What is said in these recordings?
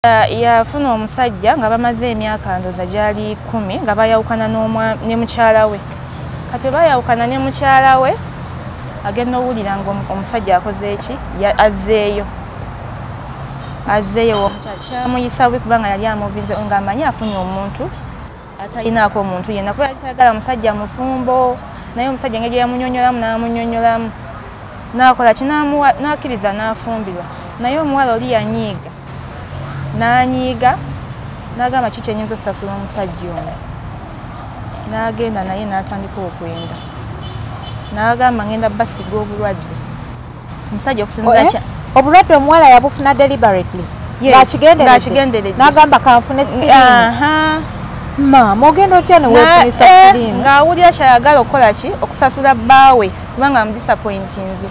Yafuna omusajja nga bamaze emyaka ndoza gyali 10 nga bayawukana ne mukyala we. Kati bayawukana ne mukyala we, agenda owulira nga omusajja akoze eki, azzeeyo. Azzeeyo kyamuyisa bubi kubanga yali amuvinze ng'amanyi afunye omuntu atalinaako omuntu yenna, kuba yali tayagala musajja mufumbo, naye omusajja engeri gye yamunyonnyolamu n'amunyonnyolamu n'akola ki, n'akkiriza n'afumbirwa. Naye omuwala oli yanyiiga, n'anyiiga n'agamba ki kyenyinza osasula omusajja ono, n'agenda naye n'atandika okwenda, n'agamba ngenda basiga obulwadde. Omusajja okusinziira obulwadde omuwala yabufuna deliberately, ng'akigenderedde, n'agamba kanfune siriimu. Maama ogenda otya ne weefunisa siriimu? Ng'awulira kyayagala okukola ki, okusasula bbaawe kubanga amudisappointinze.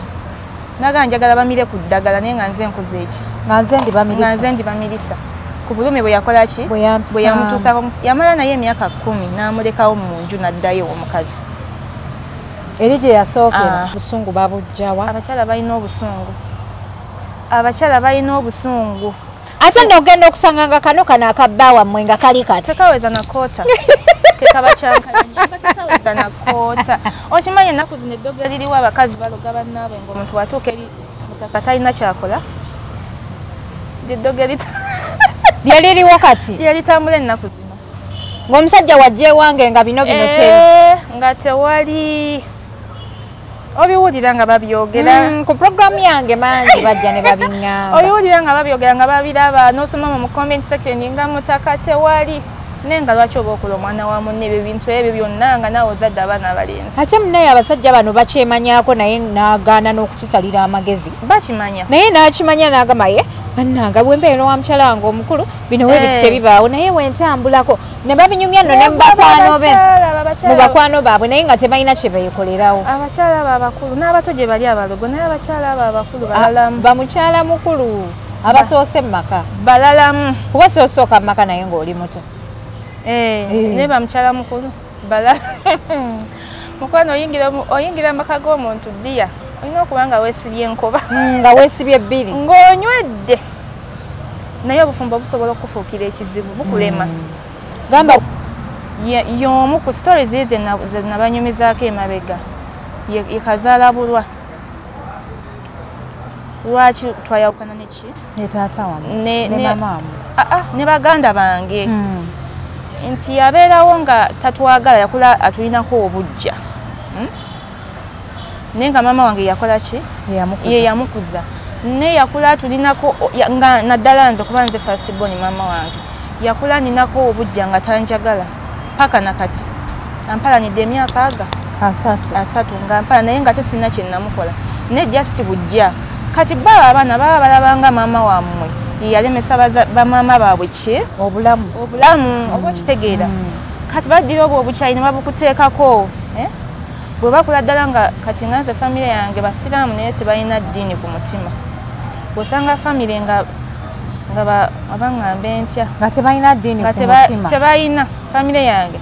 N'agamba njagala bamire ku ddagala naye nga nze nkoze eki, nga nze ndibamirisa, nga nze ndibamirisa ku bulumi bwe yakola ki, bwe yamutuusaako. Yamala naye emyaka 10 n'amulekawo mu nju n'addayo omukazi eri gye yasookera. Obusungu babujjawa? Abakyala balina obusungu, abakyala balina obusungu. Ate nno ogenda okusanga nga kano kano akabba wammwe nga kali kati tekaweza na koota, tekabakyankalanya, tekaweza na koota. Okimanyi ennaku zino eddogo eririwo abakazi baloga bannaabwe ng'omuntu watuuka eri mutaka talina kyakola. Eddogo lyeririwo kati lyalitambula ennaku zino, ng'omusajja wajja ewange nga bino bino teri nga tewali. Obiwulira nga babyogera ku programu yange mangi bajja ne babiŋŋamba. Obiwulira nga babyogera nga babiraba, n'osoma mu comment section nga mutaka tewali. Naye nga lwaki oba okola omwana wa munne ebyo bintu ebyo byonna nga naawe ozadde abaana abalenzi? Ate munnaye abasajja bano bakyemanyaako naye n'agaana n'okukisalira amagezi. Bakimanya. Naye n'akimanya n'agamba ye bannange bwe mbeera wa mukyala wange omukulu bino weebitise bibaawo, naye wentambulako ne babinyumya nno ne mu bakwano be, mu bakwano baabwe, naye nga tebalina kye beekolerawo. Abakyala abo abakulu n'abato gye bali abalogo, naye abakyala abo abakulu balalamu. Bamukyala mukulu abasoose mu maka balalamu, kuba soosooka mu maka naye ng'oli muto. Naye bamukyala mukulu balala. Mukwano oyingira amaka g'omuntu ddiya olina okuba nga weesibye enkoba, nga weesibye bbiri, ng'onywedde. Naye obufumbo busobola okufuukira ekizibu, bukulema. Gamba y'omu ku stories ze nabanyumizaako emabega ye Kazaalabulwa. Lwaki twayawukana ne ki? Ne taata wammwe, ne maama wammwe, ne baganda bange. Nti yabeerawo nga tatwagala, yakula atulinako obujja, naye nga maama wange yakola ki, ye yamukuza. Naye yakula atulinako nga naddala nze, kuba nze first born maama wange yakula ninako obujja nga tanjagala paka nakati. Ampalanidde emyaka aga asatu nga mpala, naye nga tesirina kye namukola, naye just bujja. Kati baba abaana baba balabanga maama wammwe yalemesa bamaama baabwe ki, obulamu, obulamu oba okitegeera. Kati baddira obwo obukyayi ne babukuteekako. Bwe bakula ddala nga kati nga nze famire yange basiraamu naye tebalina ddiini ku mutima. Bw'osanga famire nga abaŋŋambe ntya nga tebalina ddiini ku mutima, tebalina. Famire yange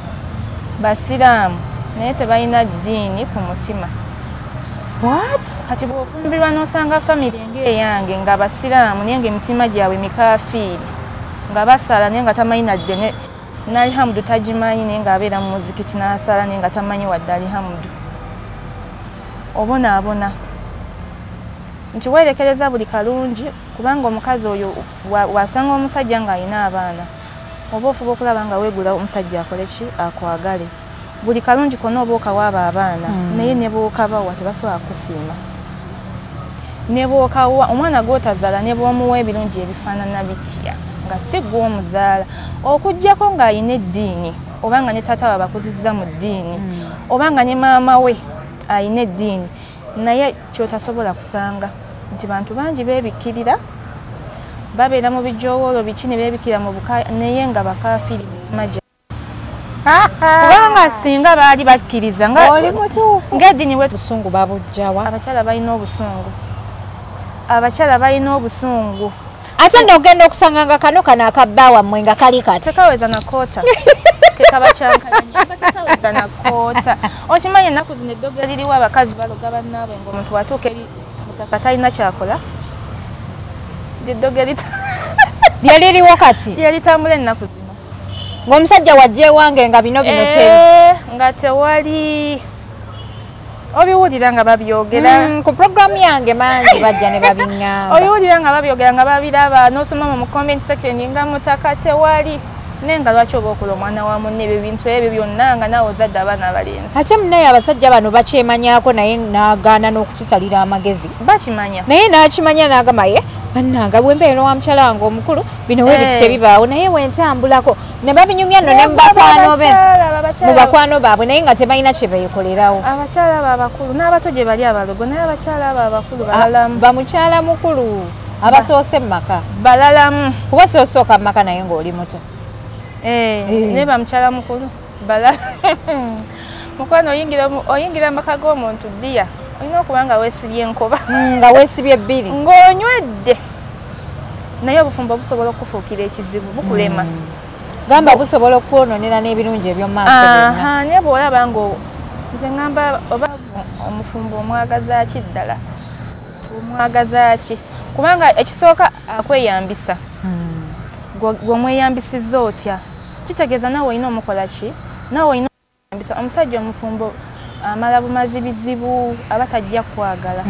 basiraamu naye tebalina ddiini ku mutima. What? Kati bw'ofumbirwa n'osanga famire ng'eyange nga basiraamu naye ng'emitima gyabwe mikafiiri, nga basala naye nga tamanyi nadde n'alihamudu tagimanyi, naye ng'abeera mu muzikiti n'asala naye nga tamanyi wadde alihamudu. Obonaabona nti weerekereza buli kalungi, kubanga omukazi oyo wasanga omusajja ng'alina abaana, oba ofuba okulaba nga weegula omusajja akole ki, akwagale. Buli kalungi konna oba okawa abaana, naye ne bw'okabawa tebasobola kusiima. Ne bw'okawa omwana gw'otazaala ne bw'omuwa ebirungi ebifaanana bitya nga si gwe omuzaala, okuggyako ng'alina eddiini, oba nga ne taata we abakuzizza mu ddiini, oba nga ne maama we alina eddiini. Naye ky'otasobola kusanga nti bantu bangi beebikkirira, babeera mu bijowoolo biki ne beebikkira mu buka, naye nga bakafiiri mitima gyabwe. Kubanga singa baali bakkiriza nga oli mutuufu ng'eddiini bwe. Obusungu babujjawa? Abakyala balina obusungu, abakyala balina obusungu. Ate nno ogenda okusanga nga kano kano akabba wammwe nga kali kati tekaweza na koota, tekabakyankalanya, tekaweza na koota. Okimanyi ennaku zino eddogo eririwo abakazi baloga bannaabwe ng'omuntu watuuka eri mutaka talina kyakola. Eddogo Lyaliriwo kati? Lyalitambula ennaku zino. Ng'omusajja wajja ewange nga bino bino teri. Nga tewali. Obiwulira nga babyogera. Ku programu yange mangi bajja ne babiŋŋamba. Obiwulira nga babyogera nga babiraba n'osoma mu comment section nga mutaka tewali. Naye nga lwaki oba okola omwana wa munne ebyo bintu ebyo byonna nga naawe ozadde abaana abalenzi. Ate munnaye abasajja bano bakyemanyaako naye n'agaana n'okukisalira amagezi. Bakimanya. Naye n'akimanya n'agamba ye bannange bwe mbeera wa mukyala wange omukulu bino weebitise bibaawo naye wentambulako ne babinyumya nno ne mu bakwano be mu bakwano baabwe naye nga tebalina kye beekolerawo. Abakyala abo abakulu n'abato gye bali abalogo naye abakyala abo abakulu balalamu. Bamukyala mukulu abasoose mu maka. Balalamu. Kuba soosooka mu maka naye ng'oli muto. Naye bamukyala mukulu balala. Mukwano oyingira amaka g'omuntu ddiya olina okuba nga weesibye enkoba. Nga weesibye bbiri. Ng'onywedde. Naye obufumbo busobola okufuukira ekizibu bukulema. Gamba busobola okwonoonera n'ebirungi eby'omu maaso byonna. Naye bw'olaba nga nze ŋŋamba oba omufumbo omwagaza ki ddala? Omwagaza ki? Kubanga ekisooka akweyambisa. Gw'omweyambisizza otya? Kitegeeza naawe olina omukola ki? Naawe olina okweyambisa. Omusajja omufumbo amala bumazi bizibu aba tajja kwagala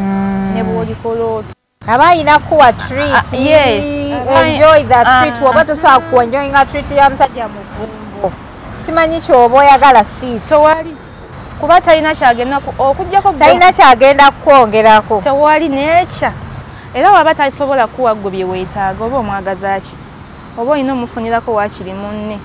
ne bw'olikola otya. Aba alina kuwa treat. Yes. Enjoy that treat. Oba tosobola ku enjoyinga treat ya musajja mufumbo. Simanyi ky'oba oyagala sis. Tewali. Kuba talina kyagenda okuggyako talina kyagenda kukwongerako. Tewali n'ekya. Era waba tasobola kuwa ggwe bye weetaaga oba omwagaza ki? Oba olina omufunirako waakiri munne.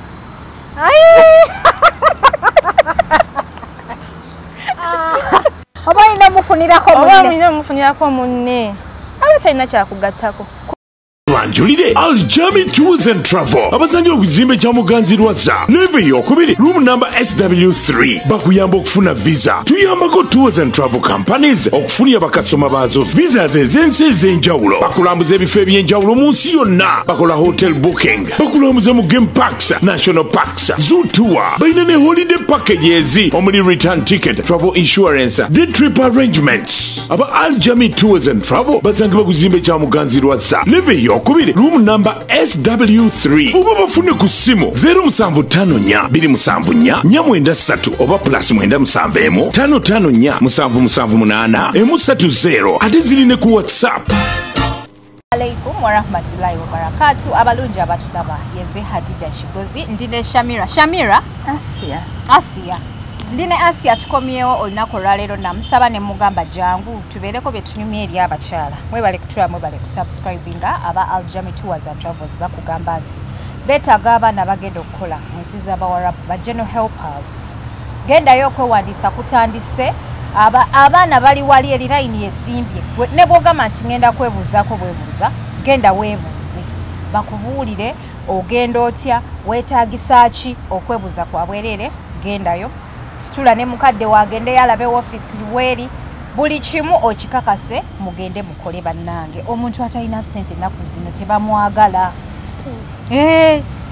Oba olina omufunirako munne. Oba olina omufunirako munne. Aba talina kyakugattako. Banjulire Aljami Tours and Travel abasangibwa ku kizimbe kya Muganzi Lwasa level eyokubiri room number SW3 bakuyamba okufuna visa. Tuyambako tours and travel companies okufunira bakasoma baazo visas ez'ensi ez'enjawulo. Bakulambuza ebifo eby'enjawulo mu nsi yonna. Bakola hotel booking, bakulambuza mu game parks, national parks, zoo tour. Balina ne holiday packages omuli return ticket, travel insurance, day trip arrangements. Aba Aljami Tours and Travel basangibwa ku kizimbe kya Muganzi Lwasa level eyokubiri room number SW3 oba bafune ku ssimu 0754 274 493 oba plus 971 554 778 130 ate ziri ne ku WhatsApp. Alaikum warahmatullahi wabarakatuh. Abalungi abatulaba yeze Hadija Kigozi ndine Shamira. Shamira Asia. Asia. Ndine Asia tukomyewo olunaku olwaleero namusaba ne mugamba jangu tubeereko bye tunyumya eri abakyala. Mwebale kutula, mwebale kusubscribinga. Aba Aljami Tours and Travels bakugamba nti beetaaga abaana bagenda okukola mu nsi z'Abawarabu ba general helpers. Gendayo okwewandiisa kutandise. Abaana bali wali eri layini esimbye. Ne bw'ogamba nti ngenda kwebuuzaako bwebuuza, genda weebuuze bakubuulire ogenda otya, weetaagisa ki, okwebuuza kwa bwereere. Gendayo situla ne mukadde wagendeyo alabe woofiisi weeri, buli kimu okikakase mugende mukole bannange. Omuntu atalina ssente ennaku zino tebamwagala.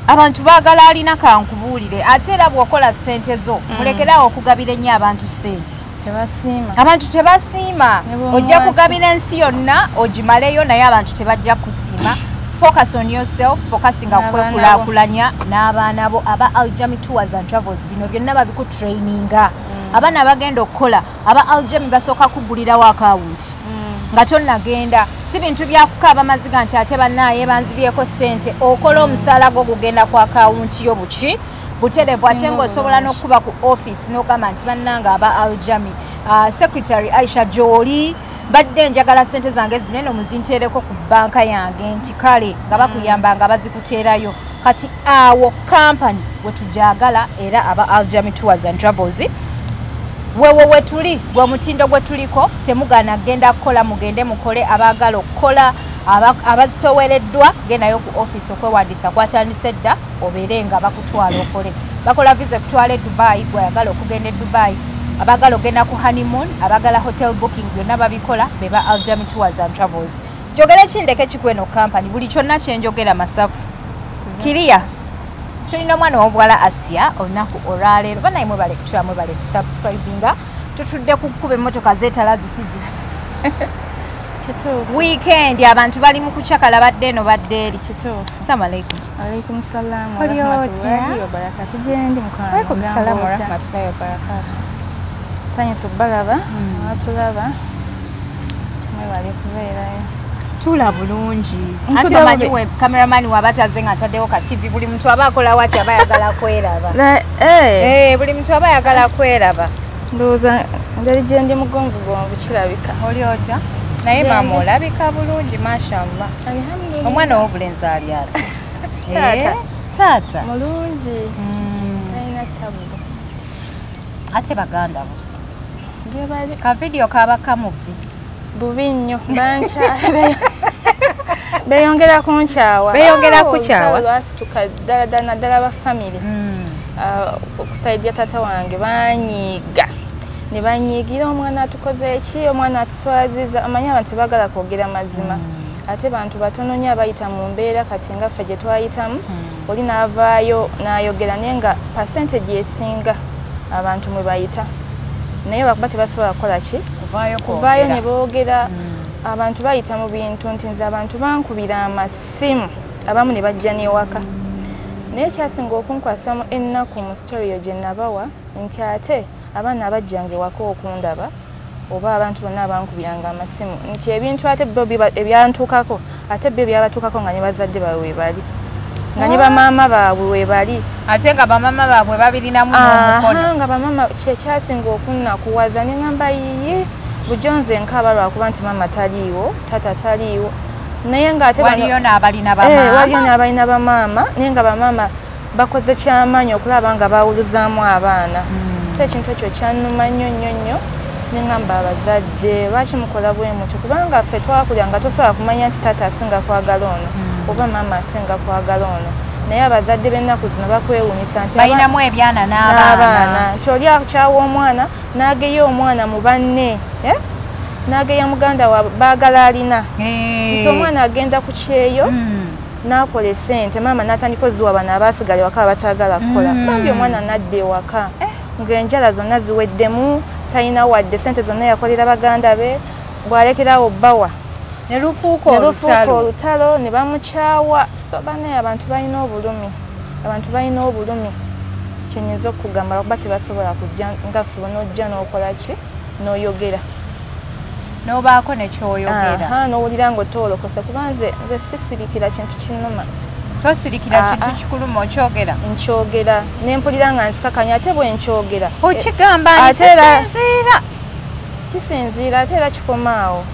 Abantu baagala alina kankubuulire. Ate era bw'okola ssente zo mulekeraawo okugabira ennyo abantu ssente. Tebasiima. Abantu tebasiima. Ojja kugabira ensi yonna ogimaleyo naye abantu tebajja kusiima. Focus on yourself, focusing okwekulaakulanya n'abaana bo. Aba Aljami Tours and Travels bino byonna babikutraininga. Abaana bagenda okukola aba Aljami basooka kugulirawo akawunti nga tonnagenda. Si bintu byakukaaba maziga nti ate bannaaye banzibyeko ssente. Okola omusaala gwo gugenda ku akawunti yo buki butereevu, ate ng'osobola n'okuba ku office n'ogamba nti bannange aba Aljami Secretary Aisha gy'oli badde njagala ssente zange zinene muzinteereko ku bbanka yange nti kale nga bakuyamba nga bazikuteerayo. Kati awo kampani we tujagala era aba Aljami Tours and Travels wewe wetuli gwe mutindo gwe tuliko temugaana genda kukola, mugende mukole. Abaagala okukola abazitowereddwa gendayo ku office okwewandiisa kwatandise dda obeere nga bakutwala okole. Bakola visa kutwala e Dubai, gweyagala okugenda e Dubai, abaagala ogenda ku honeymoon, abaagala hotel booking byonna babikola beba Aljami Tours and Travels. Njogera ekindeke kikweno company buli kyonna kyenjogera masafu kiriya. Tulina omwana w'obuwala Asia olunaku olwaleero. Bannaye mwebale kutula, mwebale kusubscribinga. Tutudde ku kkuba emmotoka zeetala ziti ziti. Kituufu. Weekend abantu bali mu kucakala badde eno badde eri. Kituufu. Assalamu alaikum. Alaikum salaam wa rahmatullahi wa barakatuh. Gyendi mukwano. Alaikum salaam wa rahmatullahi wa barakatuh. Nsanyuse okubalaba, abatulaba. Mwebale kubeerayo. Tula bulungi. Anti omanyi we cameraman wabataze nga ataddewo ka TV buli muntu aba akola wati aba ayagala kweraba. Buli muntu aba ayagala kweraba. Ndowooza engeri gye ndi mugonvugonvu kirabika. Oli otya? Naye maama olabika bulungi mashallah. Alhamdulillah. Omwana w'obulenzi ali atya? Taata. Taata. Mulungi. Alina tabu. Ate baganda bo. Gye bali. Ka video kaba kamuvi. Bubi nnyo bankya beeyongera kunkyawa. Beeyongera kukyawa. Lwasituka ddala ddala naddala ba family. Okusaidia taata wange banyiiga. Ne banyiigira omwana atukoze eki, omwana atuswaziza. Amanyi abantu baagala kwogera mazima. Ate bantu batono nnyo abayita mu mbeera kati nga ffe gye twayitamu. Oli n'avaayo n'ayogera naye nga percentage esinga abantu mwe bayita. Naye lwakuba tebasobola kukola ki? Kuvaayo ne boogera. Abantu bayita mu bintu nti nze abantu bankubira amasimu abamu ne bajja n'ewaka. Naye ekyasinga okunkwasamu ennaku mu story eyo gye nabawa nti ate abaana abajjanga ewaka okundaba oba abantu bonna abankubiranga amasimu nti ebintu ate bo ebyantuukako ate byo byabatuukako nga ne bazadde baabwe we bali. Nga ne bamaama baabwe we bali. Ate nga bamaama baabwe babirinamu n'omukono. Nga bamaama kyekyasinga okunnakuwaza ne ŋŋamba yiyi bulijjo nze nkaaba lwakuba nti maama taliiwo, taata taliiwo. Naye ng'ate waliyo n'abalina bamaama. Waliyo n'abalina bamaama naye nga bamaama bakoze kyamaanyi okulaba nga baawuluzaamu abaana. So ekintu ekyo kyannuma nnyo nnyo nnyo. Ne ŋŋamba abazadde lwaki mukola bwe mutyo kubanga ffe twakulya nga tosobola kumanya nti taata asinga kwagala ono oba maama asinga kwagala ono. Naye abazadde b'ennaku zino bakwewuunyisa nti balinamu ebyana n'abaana. Nti oli akyawa omwana n'ageya omwana mu banne. N'ageya muganda wa baagala alina. Nti omwana agenda ku kyeyo n'akola essente maama n'atandika oziwa bano abaasigala ewaka abataagala kukola. Bambi omwana n'adda ewaka ng'enjala zonna ziweddemu talina wadde ssente zonna yakolera baganda be bw'alekerawo bbawa. Ne lufuuka olutalo ne bamukyawa. So bannaye abantu balina obulumi. Abantu balina obulumi. Kye nnyinza okugamba lwakuba tebasobola kujja nga ffe n'ojja n'okola ki n'oyogera. N'obaako ne ky'oyogera. N'owulira ng'otoolokose kuba nze sisirikira kintu kinnuma. Tosirikira kintu kikuluma okyogera? Nkyogera. Ne mpulira nga nsikakanya ate bwe nkyogera. Okigamba nti kisinziira. Kisinziira ate era kikomaawo.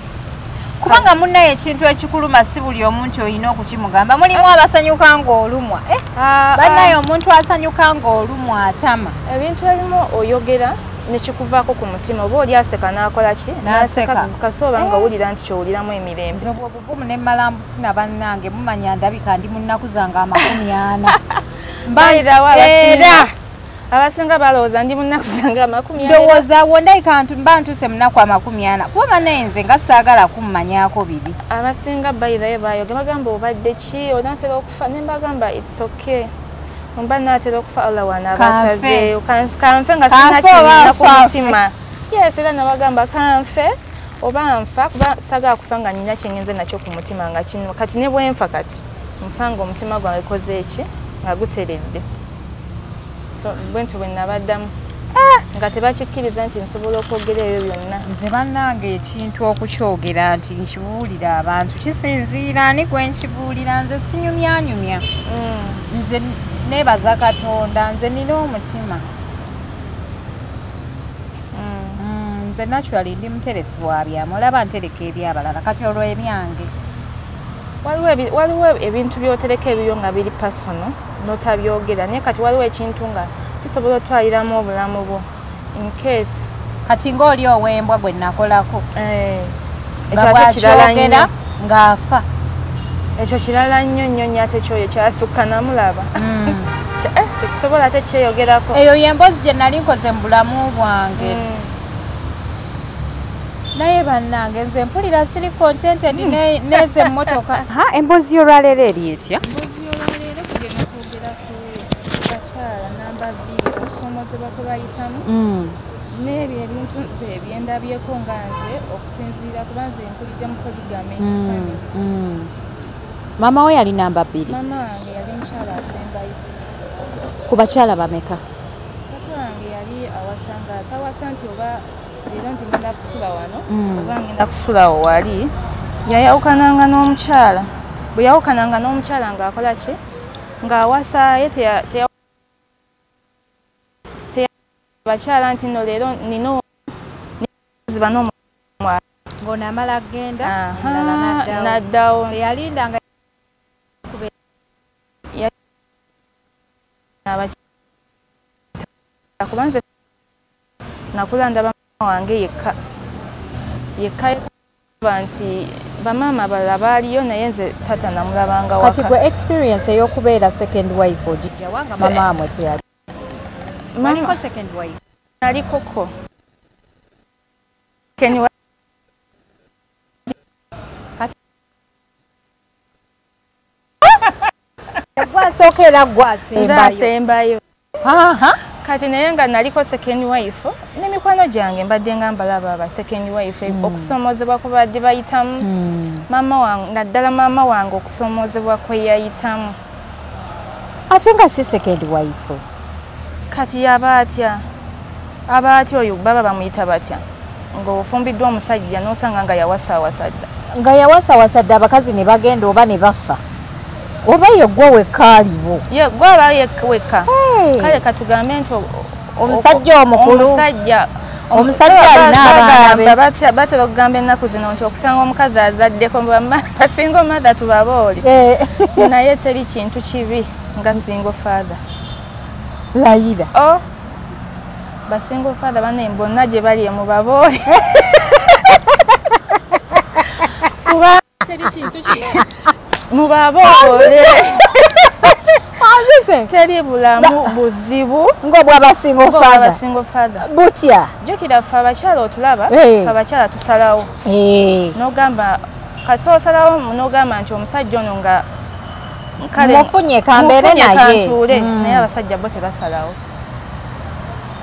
Kubanga munnaye ekintu ekikuluma si buli omuntu olina okukimugamba. Mulimu abasanyuka ng'olumwa. Bannaye omuntu asanyuka ng'olumwa atama. Ebintu ebimu oyogera ne kikuvaako ku mutima oba oli aseka n'akola ki? N'aseka. Kasooba nga owulira nti ky'owuliramu emirembe. Nze obwo obuvumu ne mmala mbufuna bannange mumanya ndabika ndi mu nnaku zange 40. Mbalirawo abasinga. Abasinga balowooza ndi mu nnaku zange 40. Ndowooza wo ndabika mba ntuuse mu nnaku 40. Kuba bannaye nze nga saagala kummanyaako bibi. Abasinga bayirayo baayogera bagamba obadde ki onaatera okufa ne mbagamba it's okay. Mba naatera okufa Allah wanaabasazeeyo. Kanfe nga sirina kinina ku mutima. Yes, era nabagamba kanfe oba nfa kuba saagala kufa nga nnina kye ngenze nakyo ku mutima nga kino. Kati ne bwe nfa kati nfa nga omutima gwange gukoze eki nga guteredde. So bwe ntyo bwe nabaddamu. Nga tebakikkiriza nti nsobola okwogera ebyo byonna. Nze bannange ekintu okukyogera nti nkibuulira abantu kisinziira ani gwe nkibuulira nze sinyumyanyumya. Nze neebaza Katonda nze nina omutima. Nze naturally ndi muteresi wa byama olaba ntereka ebyabalala kati olwo ebyange. Waliwo ebintu by'otereka ebibyo nga biri personal n'otabyogera naye kati waliwo ekintu nga kisobola otwaliramu obulamu bwo in case. Kati ng'oli ow'embwa gwe nakolako. Ekyo ate kirala nnyo. Ng'afa. Ekyo kirala nnyo nnyo nnyo ate kyoyo kyasukka namulaba. Tekisobola ate kyeyogerako. Eyo y'emboozi gye nali nkoze mu bulamu bwange. Naye bannange nze mpulira siri contented n'ezo emmotoka. Emboozi y'olwaleero eri etya? Emboozi y'olwaleero tugenda kwogera ku bakyala namba 2 okusoomoozebwa kwe bayitamu. N'ebyo ebintu nze byendabyeko nga nze okusinziira kuba nze nkulidde mu polygamy. Maama we yali namba 2. Maama wange yali mukyala asembayo. Ku bakyala bameka? Taata wange yali awasanga tawasa nti oba leero nti ngenda kusula wano oba ngenda kusula wali. Yayawukananga n'omukyala. Bwe yawukananga n'omukyala ng'akola ki? Ng'awasa ye bakyala nti nno leero nina ziba n'omwana. Ng'ono amala agenda n'addawo. Teyalindanga kuba nze nakula ndaba maama wange yekka yekka nti bamaama abalala baaliyo naye nze taata namulabanga waka. Kati gwe experience ey'okubeera second wife ogijja wanga maama wamwe teyali? Waliko second wife? Nalikoko. Gwasooka era gwasembayo. Kati naye nga naliko second wife n'emikwano gyange mbadde nga mbalaba aba second wife okusomoozebwa kwe badde bayitamu. Maama wange naddala maama wange okusomoozebwa kwe yayitamu. Ate nga si second wife. Kati yaba atya? Aba atya oyo baba bamuyita batya? Ng'ofumbiddwa omusajja n'osanga nga yawasaawasa dda. Nga yawasaawasa dda abakazi ne bagenda oba ne bafa. Oba ye gwe wekka aliwo. Ye gwe aba wekka. Kale katugambe nti omusajja omukulu. Omusajja alina abaana be. Batera okugamba ennaku zino nti okusanga omukazi azaddeko ba single mother tubaboole. Naye teri kintu kibi nga single father. Layira. Oh. Ba single father banne bonna gye bali mubaboole. Kuba teri kintu kibi. Mubaboole. Teri bulamu buzibu ng'obwa single father. Butya. Jjukira ffe abakyala otulaba, ffe abakyala tusalawo. N'ogamba kasi osalawo n'ogamba nti omusajja ono nga mufunye kambeere naye. Naye abasajja bo tebasalawo.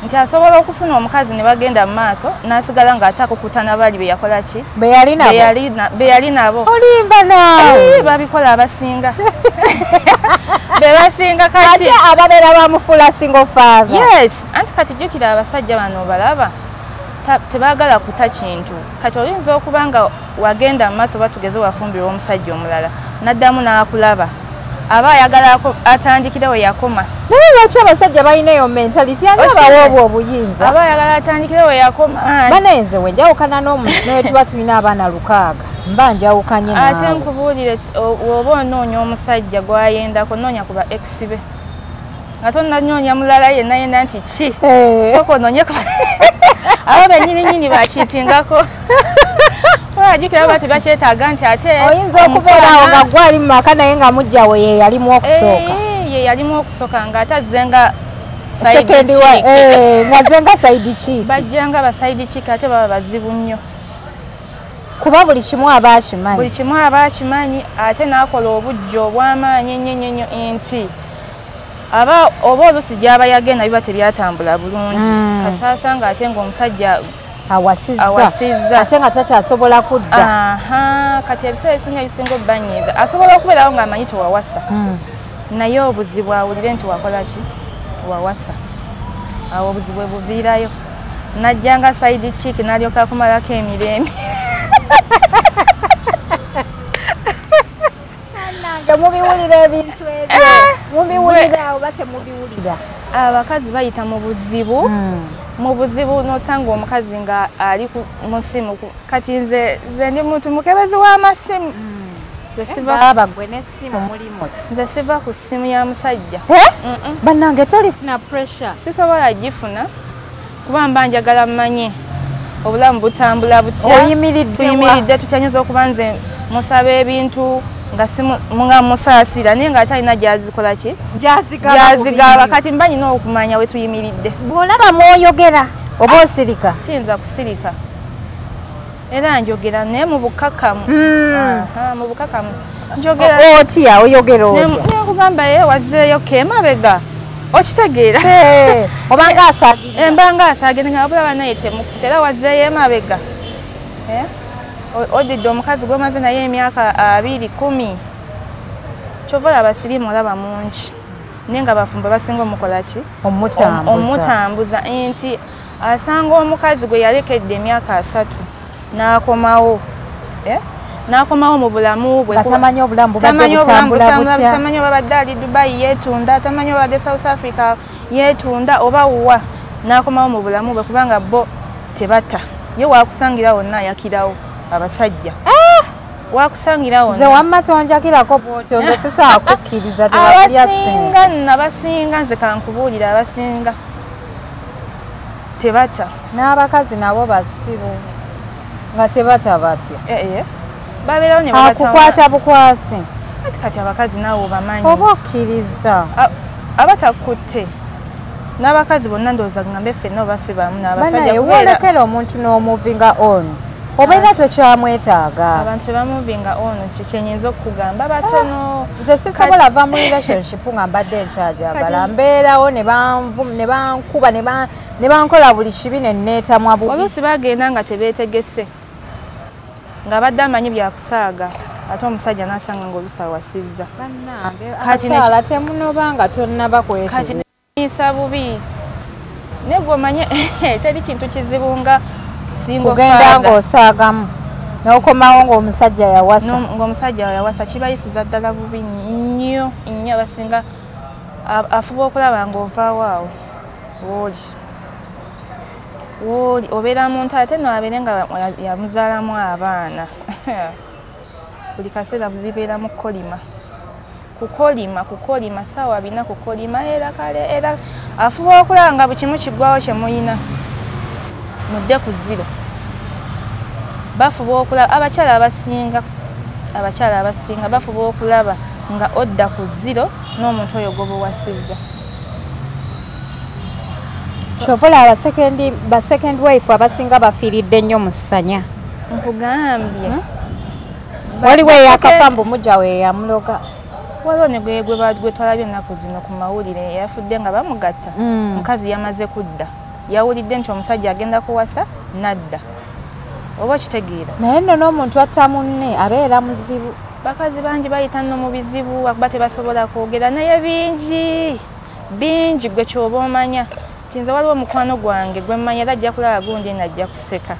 Nti asobola okufuna omukazi ne bagenda mu maaso n'asigala ng'ate akukutana bali be yakola ki? Be yali nabo. Be yali nabo. Olimba naawe. Babikola abasinga. Be basinga kati. Ate ababeera bamufuula single father. Yes, anti kati jjukira abasajja bano balaba tebaagala kuta kintu. Kati oyinza okuba nga wagenda mu maaso batugeze wafumbirwa omusajja omulala n'addamu n'akulaba. Aba ayagala atandikire we yakoma. Naye lwaki abasajja balina eyo mentality ani abawa obwo obuyinza? Aba ayagala atandikire we yakoma. Bane nze we njawukana n'omuntu tuba tulina abaana 6 mba njawukanye naawe. Ate nkubuulire oba onoonya omusajja gw'ayendako noonya ku ba ex be. Nga tonnanoonya mulala yenna yenna nti ki? Sooka onoonye ku abo bennyini nnyini bakiitingako. Jjukira baba tebakyetaaga nti ate oyinza okubeera awo nga gwe ali mu maka naye nga mujja we ye yalimu okusooka. Ye yalimu okusooka ng'ate azze nga ng'azze nga side chick. Bajja nga ba side chick ate baba bazibu nnyo. Kuba buli kimu aba akimanyi. Buli kimu aba akimanyi ate n'akola obujja obw'amaanyi ennyo ennyo nnyo nti aba oba oluusi gy'aba yagenda biba tebyatambula bulungi. Kasaasa ng'ate ng'omusajja awasizza ate nga takyasobola kudda. Kati ebiseera ebisinga ebisinga obbanyiiza asobola okubeerawo ng'amanyi tewawasa. Naye obuzibu awulire nti wakola ki? Wawasa. Awo obuzibu bwe buviirayo. Najja nga side chick n'alyoka akumalako emirembe. Nange mubiwulira ebintu ebyo. Mubiwulira oba temubiwulira. Abakazi bayita mu buzibu. Mu buzibu n'osanga omukazi nga ali mu ssimu. Kati nze ndi muntu mukebezi w'amasimu. Baba gwe n'essimu mulimu ki? Nze siva ku ssimu ya musajja. Bannange tolifuna pressure. Sisobola gifuna kuba mba njagala mmanye obulamu butambula butya. Tuyimiridde tutya nyinza okuba nze musaba ebintu nga nga musaasira naye ng'ate alina gy'azikola ki? Gy'azigaba. Kati mba nina okumanya we tuyimiridde. Bw'olaba mw'oyogera oba osirika? Siyinza kusirika. Era njogera naye mu bukkakkamu. Mu bukkakkamu. Njogera. Otya oyogera otya? Nkugamba ye wazzeeyo ko emabega. Okitegeera obanga asaagira embanga asaagira nga wabula naye temukutte era wazzeeyo emabega. Odidde omukazi gw'omaze naye emyaka 2 10 kyova olaba siriimu olaba mungi naye nga bafumbo basinga omukola ki omutambuza nti asanga omukazi gwe yalekedde emyaka 3 n'akomawo n'akomawo mu bulamu bwe tamanyi obulamu bubadde butambula butya tamanyi oba badde ali Dubai yeetunda tamanyi oba badde South Africa yeetunda oba wa n'akomawo mu bulamu bwe kubanga bo tebatta ye wakusangira wonna ayakirawo abasajja wakusangira wonna nze wamma tonjakirako bw'otyo nze sisobola kukkiriza tebakulya ssente abasinga nno abasinga nze kankubuulira abasinga tebata n'abakazi nabo basibu nga tebata batya babeerawo ne akukwata bukwasi ati kati abakazi naawe obamanyi oba okkiriza abatakutte n'abakazi bonna ndowooza ngambe ffenna oba ffe bamu n'abasajja kubeera omuntu n'omuvinga on obeera tokyamwetaaga abantu tebamuvinga on kyenyinza okukugamba batono nze sisobola va mu relationship nga mbadde nkyajagala mbeerawo ne bankuba ne bankola buli kibi ne neetamwa bubi oluusi bagenda nga tebeetegese ng'abadde amanyi byakusaaga ate omusajja n'asanga ng'oluusi awasizza bannange abakyala temunoba nga tonnaba kwetegeka kati bubi naye gwe omanye teri kintu kizibu nga kugenda ng'osaagamu n'okomawo ng'omusajja yawasa ng'omusajja yawasa kibayisiza ddala bubi nnyo nnyo abasinga afuba okulaba ng'ovaawo awo wooli wooli obeera muntu ate nno abeere nga yamuzaalamu abaana buli kaseera bibeera mu kukolima kukolima kukolima ssaawa 4 kukolima era kale era afuba okulaba nga buli kimu kiggwawo kye muyina mudde ku zero bafuba okulaba abakyala abasinga bafuba okulaba nga odda ku zero n'omuntu oyo gw'oba owasizza kyova olaba ba second wife abasinga bafiiridde nnyo mu ssanya nkugambye waliwo eyakafa mbu mujja we yamuloga waliwo ne gwe twalabye ennaku zino ku mawulire yafudde nga bamugatta mukazi yamaze kudda yawulidde nti omusajja agenda kuwasa nadda oba okitegeera naye nno n'omuntu atta munne abeera muzibu bakazi bangi bayita nno mu bizibu akuba tebasobola kwogera naye bingi bingi gwe kyoba omanya nti nze waliwo omukwano gwange gwe mmanya era ajja kulaba gundi najja kuseka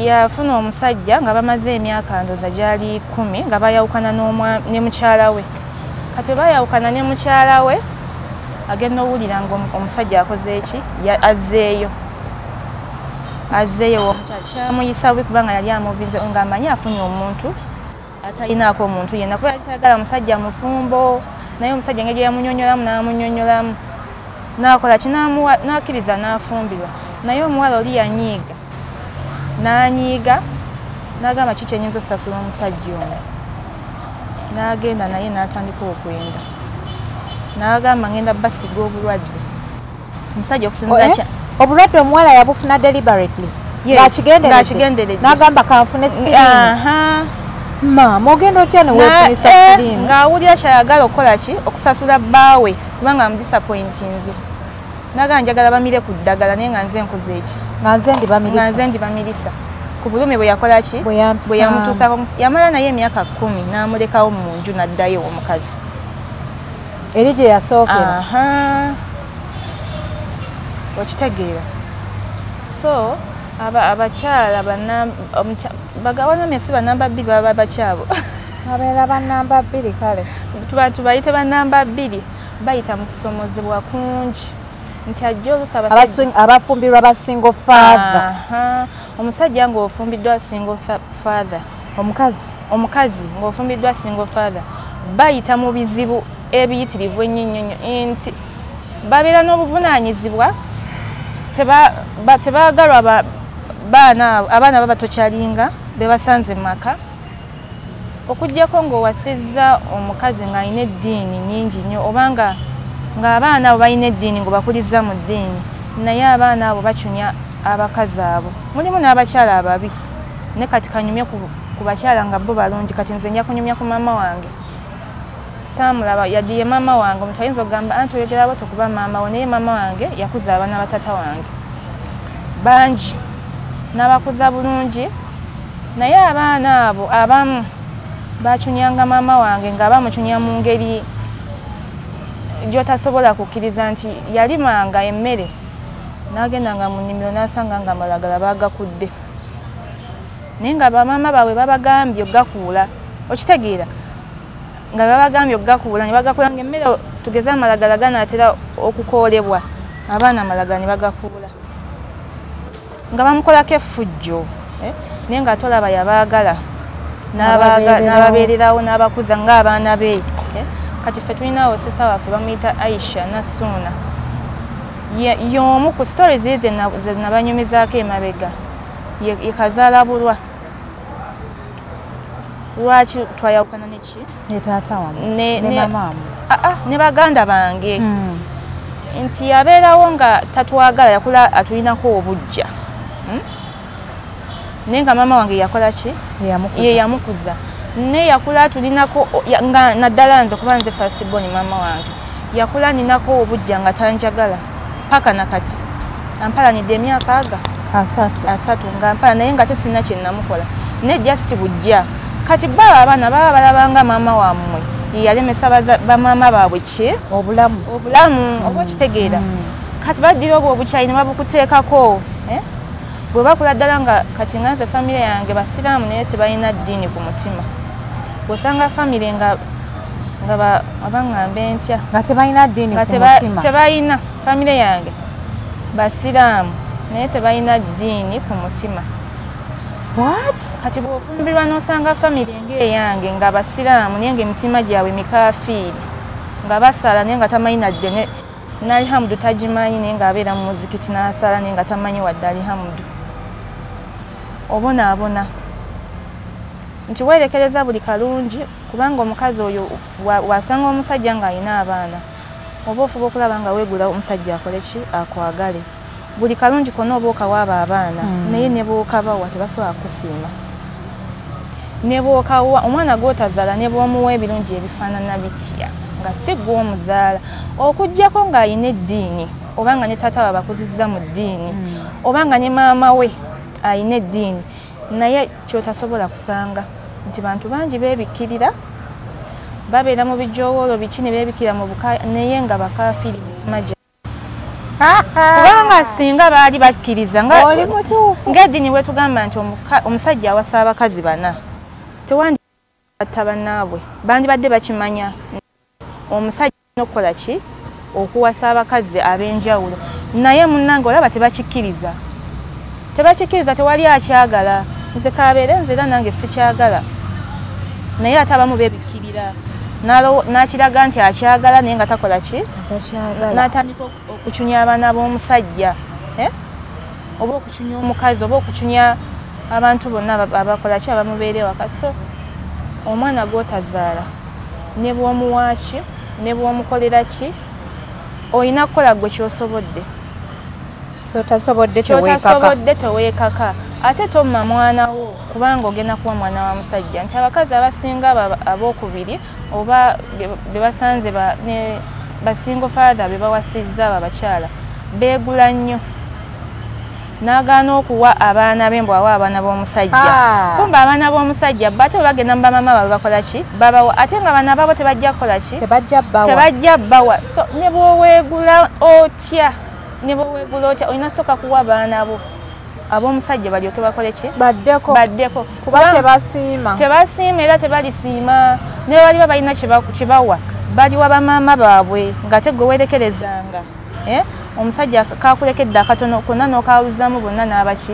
yafuna omusajja nga bamaze emyaka ndowooza gyali 10 nga bayawukana ne mukyala we kati bayawukana ne mukyala we agenda owulira nga omusajja akoze eki azzeeyo azzeeyo kyamuyisa bubi kubanga yali amuvinze ng'amanyi afunye omuntu atalinaako omuntu yenna kuba yali tayagala musajja mufumbo naye omusajja engeri gye yamunyonnyolamu n'amunyonnyolamu n'akola ki n'akkiriza n'afumbirwa naye omuwala oli yanyiiga n'anyiiga n'agamba ki kyenyinza osasula omusajja ono n'agenda naye n'atandika okwenda n'agamba ngenda basiga obulwadde omusajja okusinziira kya obulwadde omuwala yabufuna deliberately ng'akigenderedde n'agamba kanfune siriimu maama ogenda otya ne weefunisa siriimu ng'awulira kyayagala okukola ki okusasula bbaawe kubanga amudisappointinze n'agamba njagala bamire ku ddagala naye nga nze nkoze eki nga nze ndibamirisa ku bulumi bwe yakola ki bwe yamutuusaako yamala naye emyaka 10 n'amulekawo mu nju n'addayo omukazi eri gye yasookera okitegeera so abakyala bagawanamye si banamba 2 baba bakyabo abeera banamba 2 kale tubayite banamba 2 bayita mu kusomozebwa kungi nti ajja olusaba abafumbirwa ba single father omusajja ng'ofumbiddwa single father omukazi ng'ofumbiddwa single father bayita mu bizibu ebiyitirivu ennyo nnyo nti babeera n'obuvunaanyizibwa tebaagalwa abaana baba tokyalinga be basanze mu maka okuggyako ng'owasizza omukazi ng'alina eddiini nnyingi nnyo oba ng'abaana abo balina eddiini ng'obakulizza mu ddiini naye abaana abo bacunya abakazi abo mulimu n'abakyala ababi ne kati kanyumye ku bakyala nga bo balungi kati nze nja kunyumya ku maama wange Saamulaba yadde ye maama wange. Omuntu ayinza okugamba anti oyogera bw'otyo kuba maama wo, naye maama wange yakuza abaana ba taata wange bangi, n'abakuza bulungi, naye abaana abo abamu bacunyanga maama wange nga bamucunya mu ngeri gy'otasobola kukkiriza nti yalimanga emmere n'agendanga mu nnimiro n'asanga nga amalagala baagakudde, naye nga bamaama baabwe babagambye okugakuula. Okitegeera nga babagambye okugakuula ne bagakuula nga emmere tugeze amalagala ganaatera okukoolebwa, abaana amalagala ne bagakuula nga bamukolako effujjo, naye nga tolaba yabaagala n'ababeererawo n'abakuza ng'abaana be. Kati ffe tulinawo sesa waffe bamuyita Aisha Nassuuna, y'omu ku stories ze nabanyumizaako emabega, ye kazaala bulwa. Lwaki twayawukana neki? Ne taata wammwe, ne maama wammwe? Ne baganda bange. Nti yabeerawo nga tatwagala, yakula atulinako obujja, naye nga maama wange yakola ki? Ye yamukuza. Naye yakula atulinako nga naddala nze kuba nze first born maama wange yakula ninako obujja nga tanjagala paka nakati. Ampalanidde emyaka aga asatu nga mpala, naye nga tesirina kye namukola, naye just bujja. Kati baba abaana baba balabanga maama wammwe yalemesa bamaama baabwe ki? Obulamu oba okitegeera. Kati baddira obwo obukyayi ne babukuteekako, bwe bakula ddala nga kati nga nze famire yange basiraamu naye tebalina ddiini ku mutima. Bw'osanga famire nga abaŋŋambe ntya nga tebalina ddiini ku mutima, tebalina famire yange basiraamu naye tebalina ddiini ku mutima. What? Kati bw'ofumbirwa n'osanga famire ng'eyange nga basiraamu naye ng'emitima gyabwe mikafiiri, nga basala naye nga tamanyi nadde n'alihamudu tagimanyi, naye ng'abeera mu muzikiti n'asala naye nga tamanyi wadde alihamudu. Obonaabona nti weerekereza buli kalungi, kubanga omukazi oyo wasanga omusajja ng'alina abaana, oba ofuba okulaba nga weegula omusajja akole ki? Akwagale. Buli kalungi konna oba okawa abaana, naye ne bw'okabawa tebasobola kusiima. Ne bw'okawa omwana gw'otazaala ne bw'omuwa ebirungi ebifaanana bitya nga si ggwe omuzaala, okuggyako ng'alina eddiini oba nga ne taata we abakuzizza mu ddiini oba nga ne maama we alina eddiini, naye ky'otasobola kusanga nti bantu bangi beebikkirira, babeera mu bijowoolo biki ne beebikkira mu buka, naye nga bakafiiri mitima gyabwe. Kubanga singa baali bakkiriza ng'eddiini bwetugamba nti omusajja awasa abakazi bana, tewandibatta bannaabwe, bandibadde bakimanya omusajja alina okukola ki? Okuwasa abakazi ab'enjawulo. Naye munnange olaba tebakikkiriza, tebakikkiriza, tewali akyagala. Nze kabeere nze era nange sikyagala, naye ate abamu beebikkirira n'akiraga nti akyagala naye nga takola ki? N'atandika okucunya abaana b'omusajja, oba okucunya omukazi oba okucunya abantu bonna abakola ki? Abamubeera ewaka. So omwana gw'otazaala ne bw'omuwa ki, ne bw'omukolera ki, olina kukola gwe ky'osobodde. Ky'otasobodde teweekaka. Ate tomma mwana wo kubanga ogenda kuwa mwana wa musajja. Nti abakazi abasinga abookubiri oba be basanze ba single father be bawasizza abo abakyala beegula nnyo, n'agaana okuwa abaana be mbu awa abaana b'omusajja. Kumbe abaana b'omusajja bo ate bwe bagenda mu bamaama baabwe bakola ki? Babawa. Ate nga bano abaabo tebajja kukola ki? Tebajja bbawa. So ne bw'oweegula otya, ne bw'oweegula otya olina sooka kuwa abaana bo ab'omusajja balyoke bakole ki? Baddeko. Kuba tebasiima. Tebasiima era tebalisiima. Ne baliba balina kye bawa, baliwa bamaama baabwe ng'ate gwe weerekerezanga. Omusajja kakulekedde akatono konna n'okawuzaamu bonna n'abaki?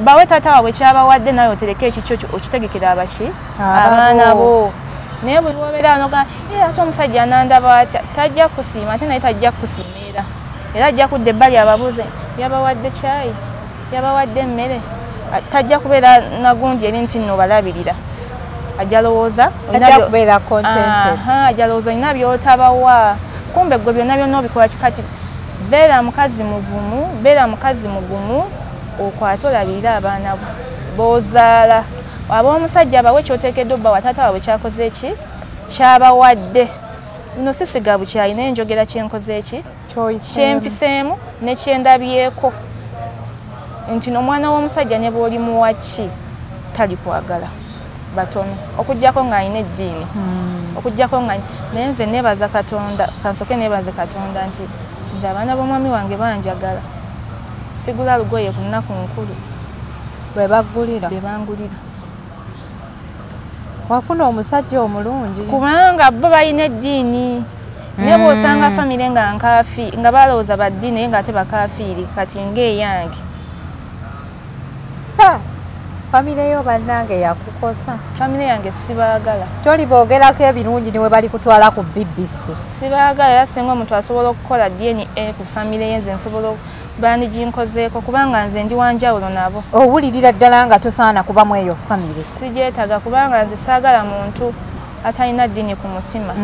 Bawe taata waabwe kyabawadde, nawe otereke ekikyo okitegekera abaki? Abaana bo. Naye buli lw'obeera n'ogamba ate omusajja anandaba atya, tajja kusiima, ate naye tajja kusiima era. Era ajja kudda ebbali ababuuze yabawadde kyayi, yabawadde emmere, tajja kubeera nagundi eri nti nno balabirira. Ajja lowooza ajja lowooza olina by'otabawa, kumbe gwe byonna byonna obikola kikati. Beera mukazi muvumu, beera mukazi mugumu, okwate olabirire abaana b'ozaala. Ab'omusajja bawe ky'oteekeddwa obbawa, taata waabwe kyakoze ki? Kyabawadde bino sisiga bukyayi naye njogera kyenkoze eki kyempiseemu ne kyendabyeko nti n'omwana w'omusajja ne bw'oli muwaki tali kwagala batono okuggyako ng'alina eddiini okuggyako nga naye nze neebaza Katonda kansooke neebaze Katonda nti nze abaana b'omwami wange banjagala sigula lugoye ku nnaku nkulu lwe baggulira be bangulira wafuna omusajja omulungi kubanga bo balina eddiini naye bw'osanga famire nga nkaafi nga balowooza ba ddiini naye ng'ate bakaafiiri kati ng'eyange famire yo bannange yakukosa famire yange sibaagala toli boogerako ebirungi niwe bali kutwala ku BBC sibaagala era singa omuntu asobola okukola DNA ku famire ye nze nsobola bandiginkozeeko kubanga nze ndi wanjawulo nabo owulirira ddala nga tosaana kubamu eyo famire sigyetaaga kubanga nze saagala muntu atalina ddiini ku mutima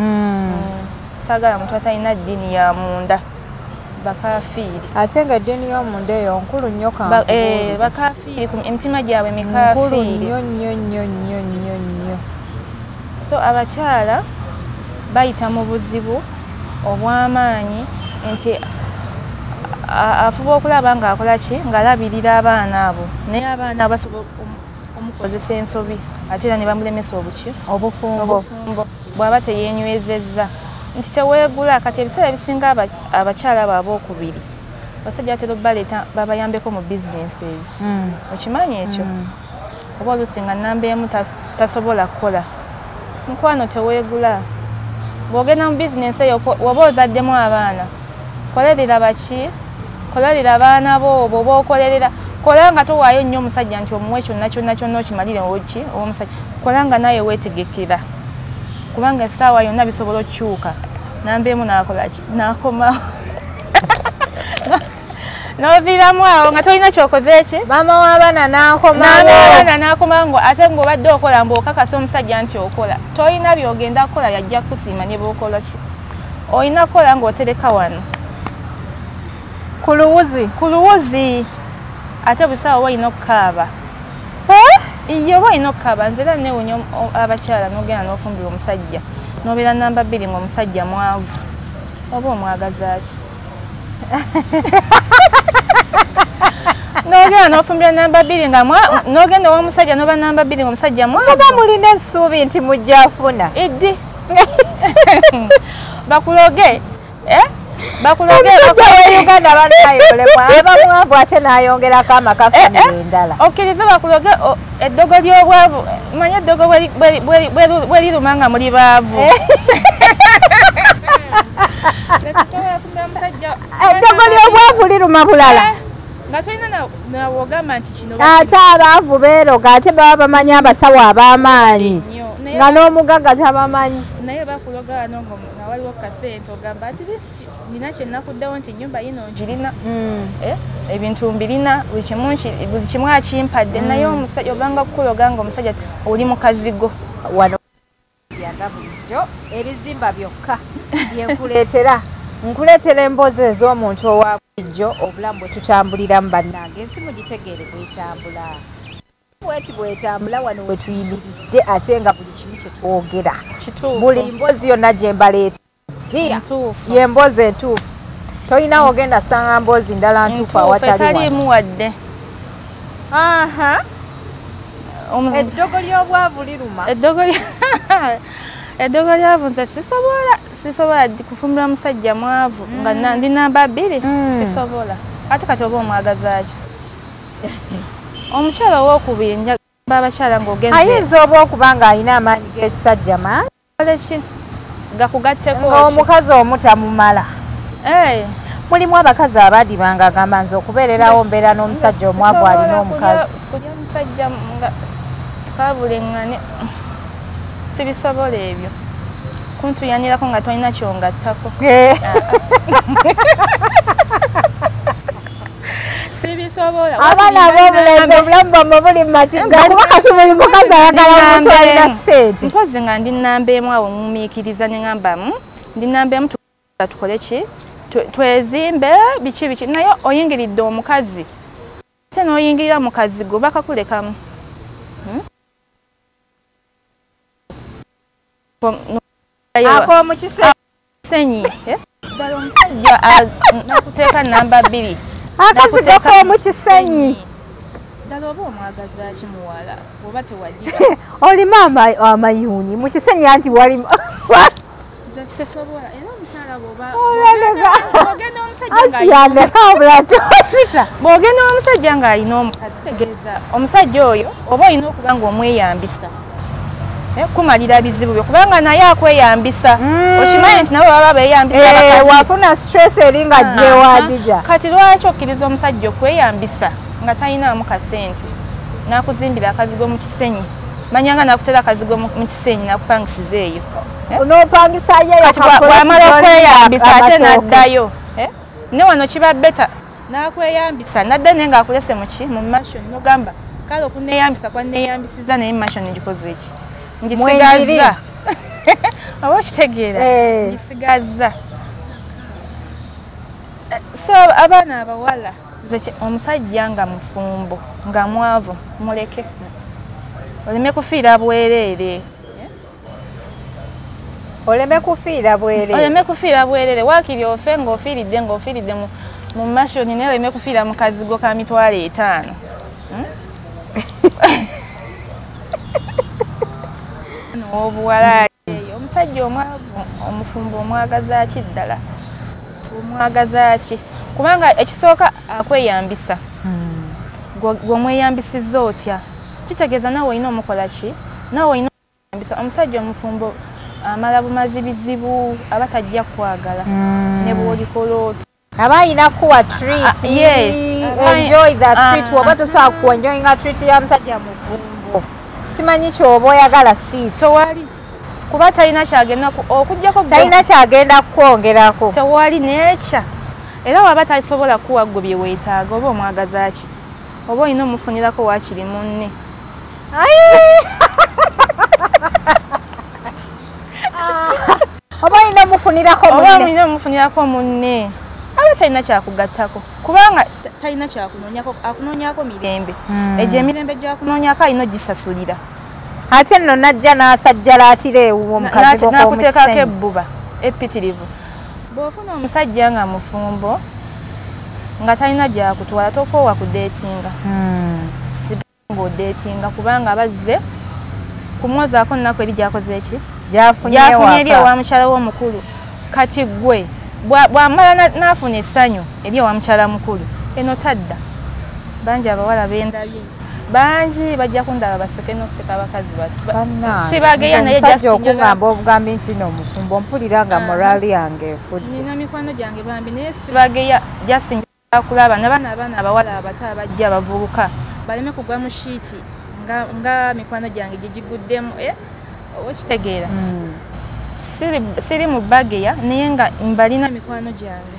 saagala muntu atalina ddiini ya munda bakafiiri ate nga eddiini y'omunda eyo nkulu nnyo bakafiiri emitima gyabwe mikafiiri nnyo nnyo nnyo nnyo nnyo nnyo so abakyala bayita mu buzibu obw'amaanyi nti afuba okulaba ng'akola ki ng'alabirira abaana abo naye abaana basobola omukozesa ensobi ate era ne bamulemesa obuki obufumbo bw'aba teyeenywezezza nti teweegula kati ebiseera ebisinga abakyala abo abookubiri abasajja batera obbaleeta babayambeko mu businesses okimanyi ekyo oba oluusi nga nnamba emu tasobola kukola mukwano teweegula bw'ogenda mu bizinesi eyo oba ozaddemu abaana kolerera baki kolerera abaana bo bw'oba okolerera kola nga towaayo nnyo omusajja nti omuwe kyonna kyonna kyonna okimalire oki omusajja kola nga naye weetegekera kubanga essaawa yonna bisobola okukyuka namba emu n'akola ki n'akomawo n'oviiramu awo nga tolina kyokoze eki maama w'abaana n'akomawo abaana n'akomawo ate ng'obadde okola mbw'okakasa omusajja nti okola tolina by'ogenda kukola yajja kukusiima ne bw'okola ki olina kukola ng'otereka wano ku luwuzi ku luwuzi ate busaawa oba olina okukaaba iye oba olina okukaaba nze era neewuunya abakyala n'ogenda n'ofumbirwa omusajja n'obeera namba bbiri ng'omusajja mwavu oba omwagaza ki n'ogenda n'ofumbira namba bbiri nga n'ogenda ow'omusajja n'oba namba bbiri ng'omusajja mwavu oba mulina essuubi nti mujja afuna eddi bakuloge bakuloge wa Uganda banayolemwa aba mwavu ate n'ayongerako amaka famire endala okkirize bakuloge eddogo ly'obwavu manye eddogo bwe liruma nga muli baavu eddogo ly'obwavu liruma bulala nga tolina nawogamba nti kino ate abaavu beeroga ate baba bamanyi abasawo ab'amaanyi nga n'omugagga tabamanyi naye bakuloga wano nga waliwo kasente ogamba at least nina kye nakuddewo nti ennyumba yino ngirina ebintu mbirina buli kimu akimpadde naye omusajja obanga kukuloga nga omusajja oli mu kazigo wano yanga bulijjo ebizimba byokka byenkuleetera nkuleetera emboozi ez'omuntu owa bulijjo obulamu bwe tutambuliramu bannange ensi mugitegeere bwetambula bweti bwetambula wano we tuyimiridde ate nga buli kimu kye twogera buli mboozi yonna gye mbaleeta ye mboozi entuufu tolina ogenda sanga mboozi ndala ntuufu awatali etaliimu wadde eddogo ly'obwavu liruma eddogo lyavu nze sisobola kufumbira musajja mwavu nga ndi namba bbiri sisobola ate kati oba omwagaza ki omukyala owookubiri njagamba abakyala ng'ogenze ayinza oba okuba ng'alina amaanyi g'ekisajja mangi ki gakugatteko ng'omukazi omu tamumala mulimu abakazi abadibanga agamba nze okubeererawo mbeera n'omusajja omwavu alina omukazi kulya omusajja nga kabuleŋŋane sibisobola ebyo kuntuyanirako nga tolina kyongattako sibisobola abaana ab'obulenzi obulamu bwammwe buli mu matigga kuba kati buli mukazi ayagala omuntu alina ssente mpozi nga ndi nnamba emu awo ŋŋumiikiriza ne ŋŋamba ndi nnamba emu tukole ki twezimbe biki biki naye oyingiridde omukazi ate n'oyingirira mu kazigo bakakulekamu Ako mu kisenyi. Ddala omusajja nakuteeka namba 2. Akazigo k'omu kisenyi. Ddala oba omwagaza ki muwala oba tewagira. Oli maama amayuuni mu kisenyi anti wali nze sisobola era omukyala bw'oba ogenda bw'ogenda omusajja ng'alina omukazi kitegeeza omusajja oyo oba olina okuba ng'omweyambisa kumalira bizibu byo kubanga naye akweyambisa. Okimanyi nti nabo baba beeyambisa abakazi. Wafuna stress eri nga gyewagija. Kati lwaki okkiriza omusajja okweyambisa nga talinaamu kasente n'akuzimbira akazigo mu kisenyi manya nga nakutera akazigo mu kisenyi nakupangisiza eyo n'opangisayo bw'amala okweyambisa ate n'addayo ne wano kiba beta n'akweyambisa nadda naye ng'akulese muki mu mansion n'ogamba kale okunneeyambisa kwanneeyambisiza naye mansion ngikoze eki ngisigazza oba okitegeera ngisigazza. So abaana abawala nze omusajja nga mufumbo nga mwavu muleke oleme kufiira bwereere. Oleme kufiira bwereere. Oleme kufiira bwereere waakiri ofe ng'ofiiridde mu mansion naye oleme kufiira mu kazigo ka 500,000. Obuwala eyo omusajja omwavu omufumbo omwagaza ki ddala omwagaza ki kubanga ekisooka akweyambisa gw'omweyambisizza otya kitegeeza naawe olina omukola ki naawe olina okweyambisa. Omusajja omufumbo amala bumazi bizibu aba tajja kwagala ne bw'olikola otya aba alina kuwa treat. Yes, enjoy that treat oba tosobola ku enjoyinga treat ya musajja mufumbo simanyi kyoba oyagala sis tewali kuba talina kyagenda okuggyako talina kyagenda kukwongerako tewali nekya era waba tasobola kuwa gwe bye weetaaga oba omwagaza ki oba olina omufunirako waakiri munne. Oba olina omufunirako munne oba olina omufunirako munne aba talina kyakugattako kubanga talina kyakunoonyako akunoonyako mirembe egyo emirembe gyakunoonyako alina ogisasulira. Ate nno najja n'asajjalaatira ewuwo mu kazigo k'omu kisenyi n'akuteekako ebbuba eppitirivu. Bw'ofuna omusajja nga mufumbo nga talina gyakutwala tokoowa kudeetinga sigala ng'odeetinga kubanga abazze kumwozaako nnaku eri gyakoze eki gyafunye eri ewa mukyala we omukulu. Kati ggwe bw'amala n'afuna essanyu eri ewa mukyala mukulu eno tadda. Bangi abawala bendabye bangi bajja kundaba baseke n'okuseka abakazi bato sibageya naye omusajja okugamba obugambi nti no mufumbo mpulira nga morali yange efudde. Nina mikwano gyange bambi naye sibageya just kulaba n'abaana abaana abawala abato abajja abavubuka baleme kugwa mu shiiti nga mikwano gyange gigiguddemu oba okitegeera. Siri mu bageya naye nga mbalina mikwano gyange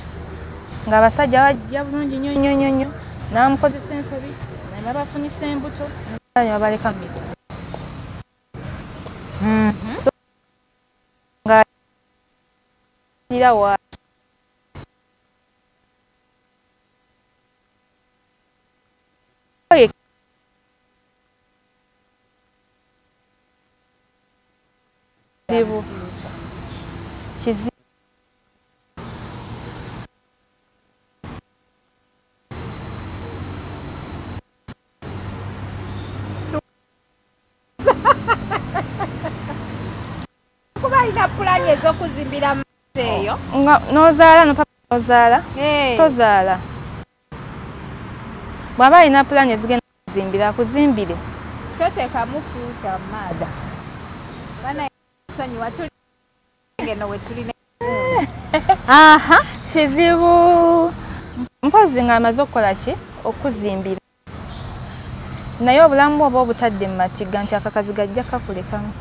ng'abasajja bajja bulungi nnyo nnyo nnyo nnyo n'amukozesa ensobi ne babafunisa embuto ne babaleka mu mizigo. So nga wa kizibu kuba alina pulaani ez'okuzimbira mu eyo nga n'ozaala nozaala tozaala bw'aba alina pulaani ezigenda okuzimbira akuzimbire toteekamu fuuta maada bana sonyiwa tuli eno we tulina. Aha kizibu mpozi ng'amaze okukola ki okuzimbira naye obulamu oba obutadde mu matigga nti akakazi gajja kakulekamu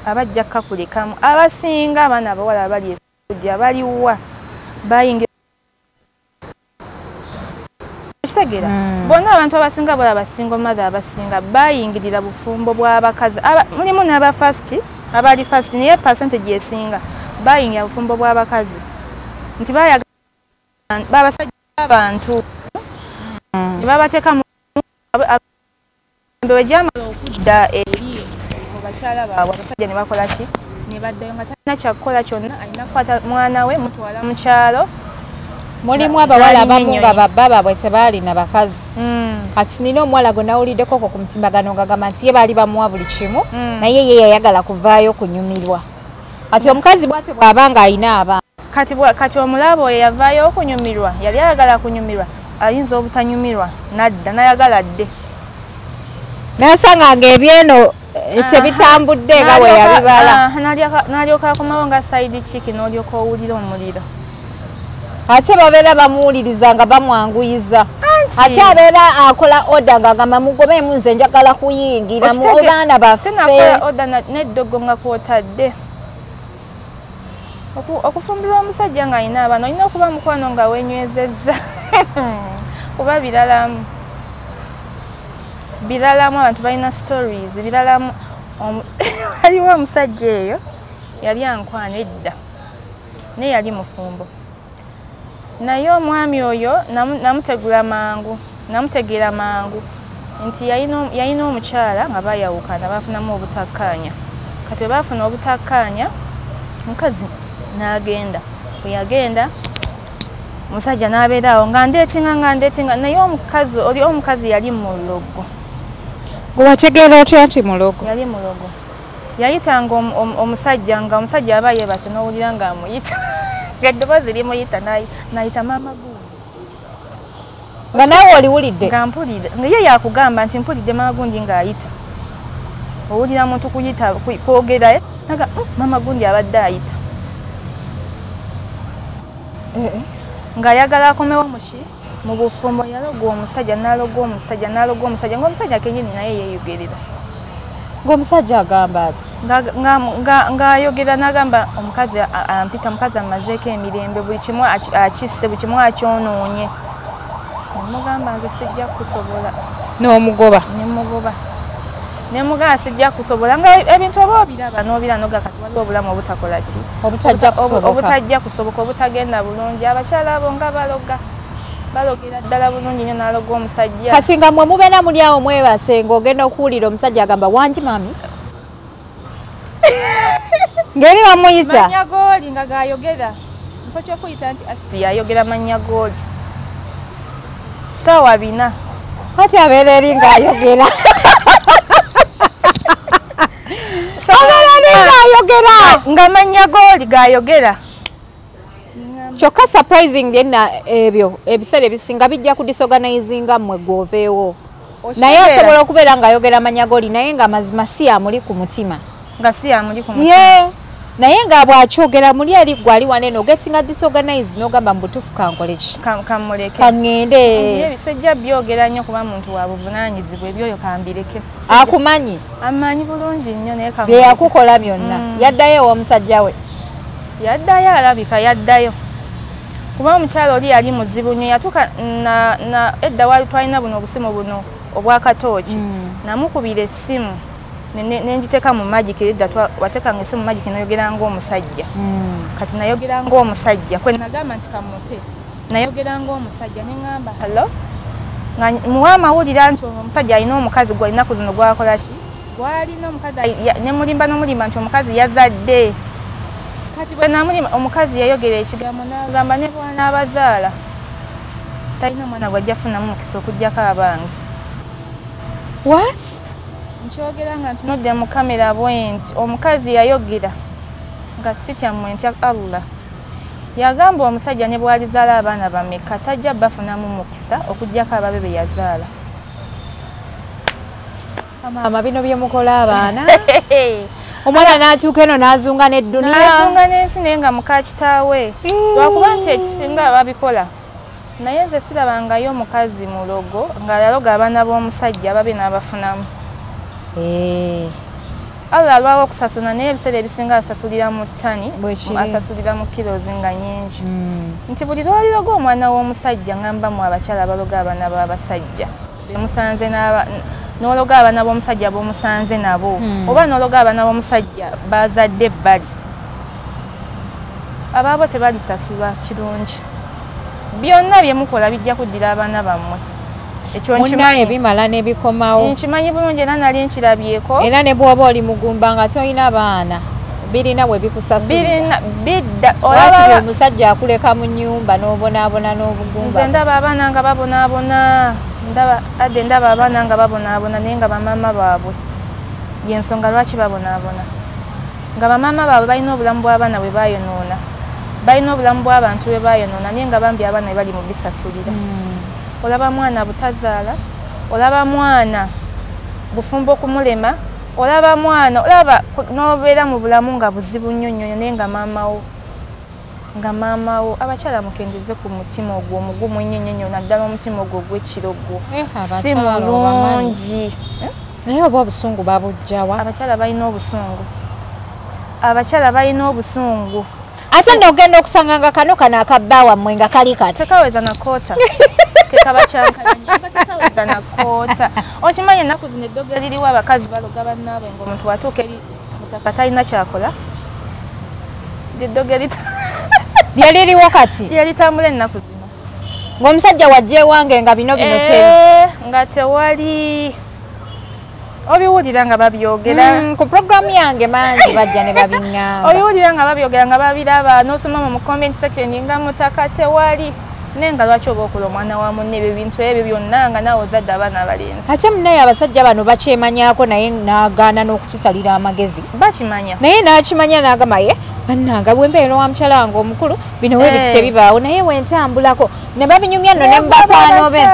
aba ajja kakulekamu. Abasinga abaana abawala abali esujja baliwa bayingira okitegeera bonna abantu abasinga bola abasinga mother abasinga bayingirira bufumbo bw'abakazi mulimu n'aba first abali first naye percentage esinga bayingira bufumbo bw'abakazi nti bayagala babasajja abantu ne babateeka mu bwe gyamala okudda eri mu bakyala baabwe abasajja ne bakola ki ne ne baddayo nga talina kyakukola kyonna, alina kukwata mwana we mutwala mu kyalo. Mulimu abawala abamu nga babba baabwe tebaalina bakazi. Kati nina omuwala gwe nawuliddeko ku mutimbagano ng'agamba nti ye baali bamuwa buli kimu, naye ye yayagala kuvaayo kunyumirwa. Kati omukazi bw'atyo bw'aba ng'alina abaana. Kati omulaba oyo yavaayo okunyumirwa, yali ayagala kunyumirwa, ayinza obutanyumirwa n'adda n'ayagala adde. N'asanga ng'ebyeno tebitambudde nga bwe yabibala. N'alyoka akomawo nga side chick n'olyoka owulira omuliro. Ate babeera bamuwuliriza nga bamwanguyiza. Ate abeera akola order ng'agamba mugobeemu nze njagala kuyingira mu baana baffe. Sinakola order n'eddogo nga kw'otadde. Okufumbirwa omusajja ng'alina abaana olina okuba mukwano nga weenywezezza. Kuba biralamu. Biralamu abantu balina stories, biralamu. Waliwo omusajja eyo yali ankwana edda naye yali mufumbo. Naye omwami oyo namutegula mangu, namutegeera mangu nti yalina omukyala nga baayawukana, baafunamu obutakkaanya. Kati bwe baafuna obutakkaanya, omukazi n'agenda. Bwe yagenda, omusajja n'abeera awo nga ndeetinga naye omukazi oli omukazi yali mulogo. Gwe wategeera otya nti mulogo? Yali mulogo. Yayitanga omusajja nga omusajja aba yeebase n'owulira ng'amuyita. Ng'eddoboozi limuyita n'ayita maama gundi. Nga naawe oliwulidde? Nga mpulidde. Nga ye yakugamba nti mpulidde maama gundi ng'ayita. Owulira muntu kuyita kwogera naga maama gundi abadde ayita. Ng'ayagala akomewo mu ki? Mu bufumbo. Yaloga omusajja n'aloga omusajja n'aloga omusajja ng'omusajja kennyini naye yeeyogerera. Ng'omusajja agamba ati? Ng'ayogera n'agamba omukazi ampita, omukazi ammazeeko emirembe, buli kimu akisse, buli kimu akyonoonye. Nemugamba nze sijja kusobola. N'omugoba? Nemugoba. Nemugamba sijja kusobola nga ebintu oba obiraba n'obira n'oga kati waliwo obulamu obutakola ki? Obutajja kusoboka. Obutajja kusoboka, obutagenda bulungi. Abakyala abo nga baloga. Balogera ddala bulungi nnyo n'aloga omusajja. Kati nga mmwe mubeera muli awo mwebase ng'ogenda okuwulira omusajja agamba wangi mami. Ngeri bamuyita. Mannya gooli nga gayogera. Mpo ky'okuyita nti Asiya ayogera mannya gooli. Ssaawa 4. Kati abeera eri ng'ayogera. Abeera eri ng'ayogera. Nga mannya gooli gayogera. Kyokka surprisingly nna ebyo ebiseera ebisinga bijja kudisorganizinga mmwe gw'oveewo. Naye osobola okubeera ng'ayogera mannya gooli naye nga mazima si amuli ku mutima. Nga si amuli ku mutima. Ye. Naye nga bw'akyogera muli eri gwe ali wanene ogetinga disorganized n'ogamba mu butuufu kankole ki? Kammuleke. Kaŋŋende. Ebisajja byogera nnyo kuba muntu wa buvunaanyizibwa ebyoyo kambireke. Akumanyi? Amanyi bulungi nnyo naye kammuleke. Bye yakukola byonna. Yaddayo ew'omusajja we? Yaddayo alabika yaddayo. Kuba omukyala oli yali muzibu nnyo yatuuka na edda wali twalina buno obusimu buno obwakatooki. Namukubira essimu ne ngiteeka mu magic edda wateekanga essimu magic n'oyogera ng'omusajja. Kati nayogera ng'omusajja kwe nagamba nti kamute. Nayogera ng'omusajja ne ŋŋamba hello. Nga muwa amawulire nti omusajja alina omukazi gwe ennaku zino gwakola ki? Gwalina omukazi ne mulimba n'omulimba nti omukazi yazadde. Kati bwe namulima omukazi yayogera ekigambo n'agamba ne bw'anaabazaala talina mwana gw'ajja kufunamu mukisa okuggyako abange. What? Nkyogera nga ntunudde mu kamera bwe nti omukazi yayogera nga sitya mmwe ntya Allah. Yagamba omusajja ne bw'alizaala abaana bameka tajja bafunamu mukisa okuggyako ababe be yazaala. Maama bino bye mukola abaana. Omwana n'atuuka eno n'azunga n'edduniya. N'azunga n'ensi naye nga muka kitaawe. Lwakuba nti ekisinga babikola. Naye nze sirabangayo omukazi mulogo ng'alaloga abaana b'omusajja ababe n'abafunamu. Allah alwawo okusasula naye ebiseera ebisinga asasulira mu ttani, asasulira mu kilos nga nnyingi. Nti buli lw'oliroga omwana w'omusajja ngamba mu abakyala abaloga abaana b'abasajja. Bemusanze n'ologa abaana b'omusajja b'omusanze nabo oba n'ologa abaana b'omusajja bazadde ebbali. Abaabo tebalisasulwa kirungi. Byonna bye mukola bijja kuddira abaana bammwe. Ekyo nkimanyi bimala n'ebikomawo. Nkimanyi bulungi era nali nkirabyeko. Era ne bw'oba oli mugumba nga tolina baana. Birina we bikusasulira. Birina bidda. Olaba omusajja akuleka mu nnyumba n'obonaabona n'obugumba. Nze ndaba abaana nga babonaabona, ndaba abaana nga babonaabona naye nga bamaama baabwe. Y'ensonga lwaki babonaabona. Nga bamaama baabwe balina obulamu bw'abaana bwe bayonoona. Balina obulamu bw'abantu bwe bayonoona naye nga bambi abaana bali mu bisasulira. Olaba mwana butazaala, olaba mwana bufumbo okumulema, olaba mwana, olaba n'obeera mu bulamu nga buzibu nnyo nnyo naye nga maama wo. Abakyala mukendeze ku mutima ogwo omugumu nnyo nnyo nnyo, naddala omutima ogwo ogw'ekirogo. Si mulungi. Naye oba obusungu babujjawa? Abakyala balina obusungu. Abakyala balina obusungu. Ate nno ogenda okusanga nga kano kano akabba wammwe nga kali kati. Tekaweza na koota. Tekabakyankalanya, tekaweza na koota. Okimanyi ennaku zino eddogo eririwo abakazi baloga bannaabwe ng'omuntu bw'atuuka eri mutaka talina kyakola. Eddogo lyaliriwo kati? Lyalitambula ennaku zino. Ng'omusajja wajja ewange nga bino bino teri. Nga tewali. Obiwulira nga babyogera. Ku programu yange mangi bajja ne babiŋŋamba. Obiwulira nga babyogera nga babiraba n'osoma mu comment section nga mutaka tewali. Naye nga lwaki oba okola omwana wa munne ebyo bintu ebyo byonna nga naawe ozadde abaana abalenzi. Ate munnaye abasajja bano bakyemanyaako naye n'agaana n'okukisalira amagezi. Bakimanya. Naye n'akimanya n'agamba ye bannange bwe mbeera wa mukyala wange omukulu bino weebitise bibaawo naye we ntambulako ne babinyumya nno ne mu bakwano be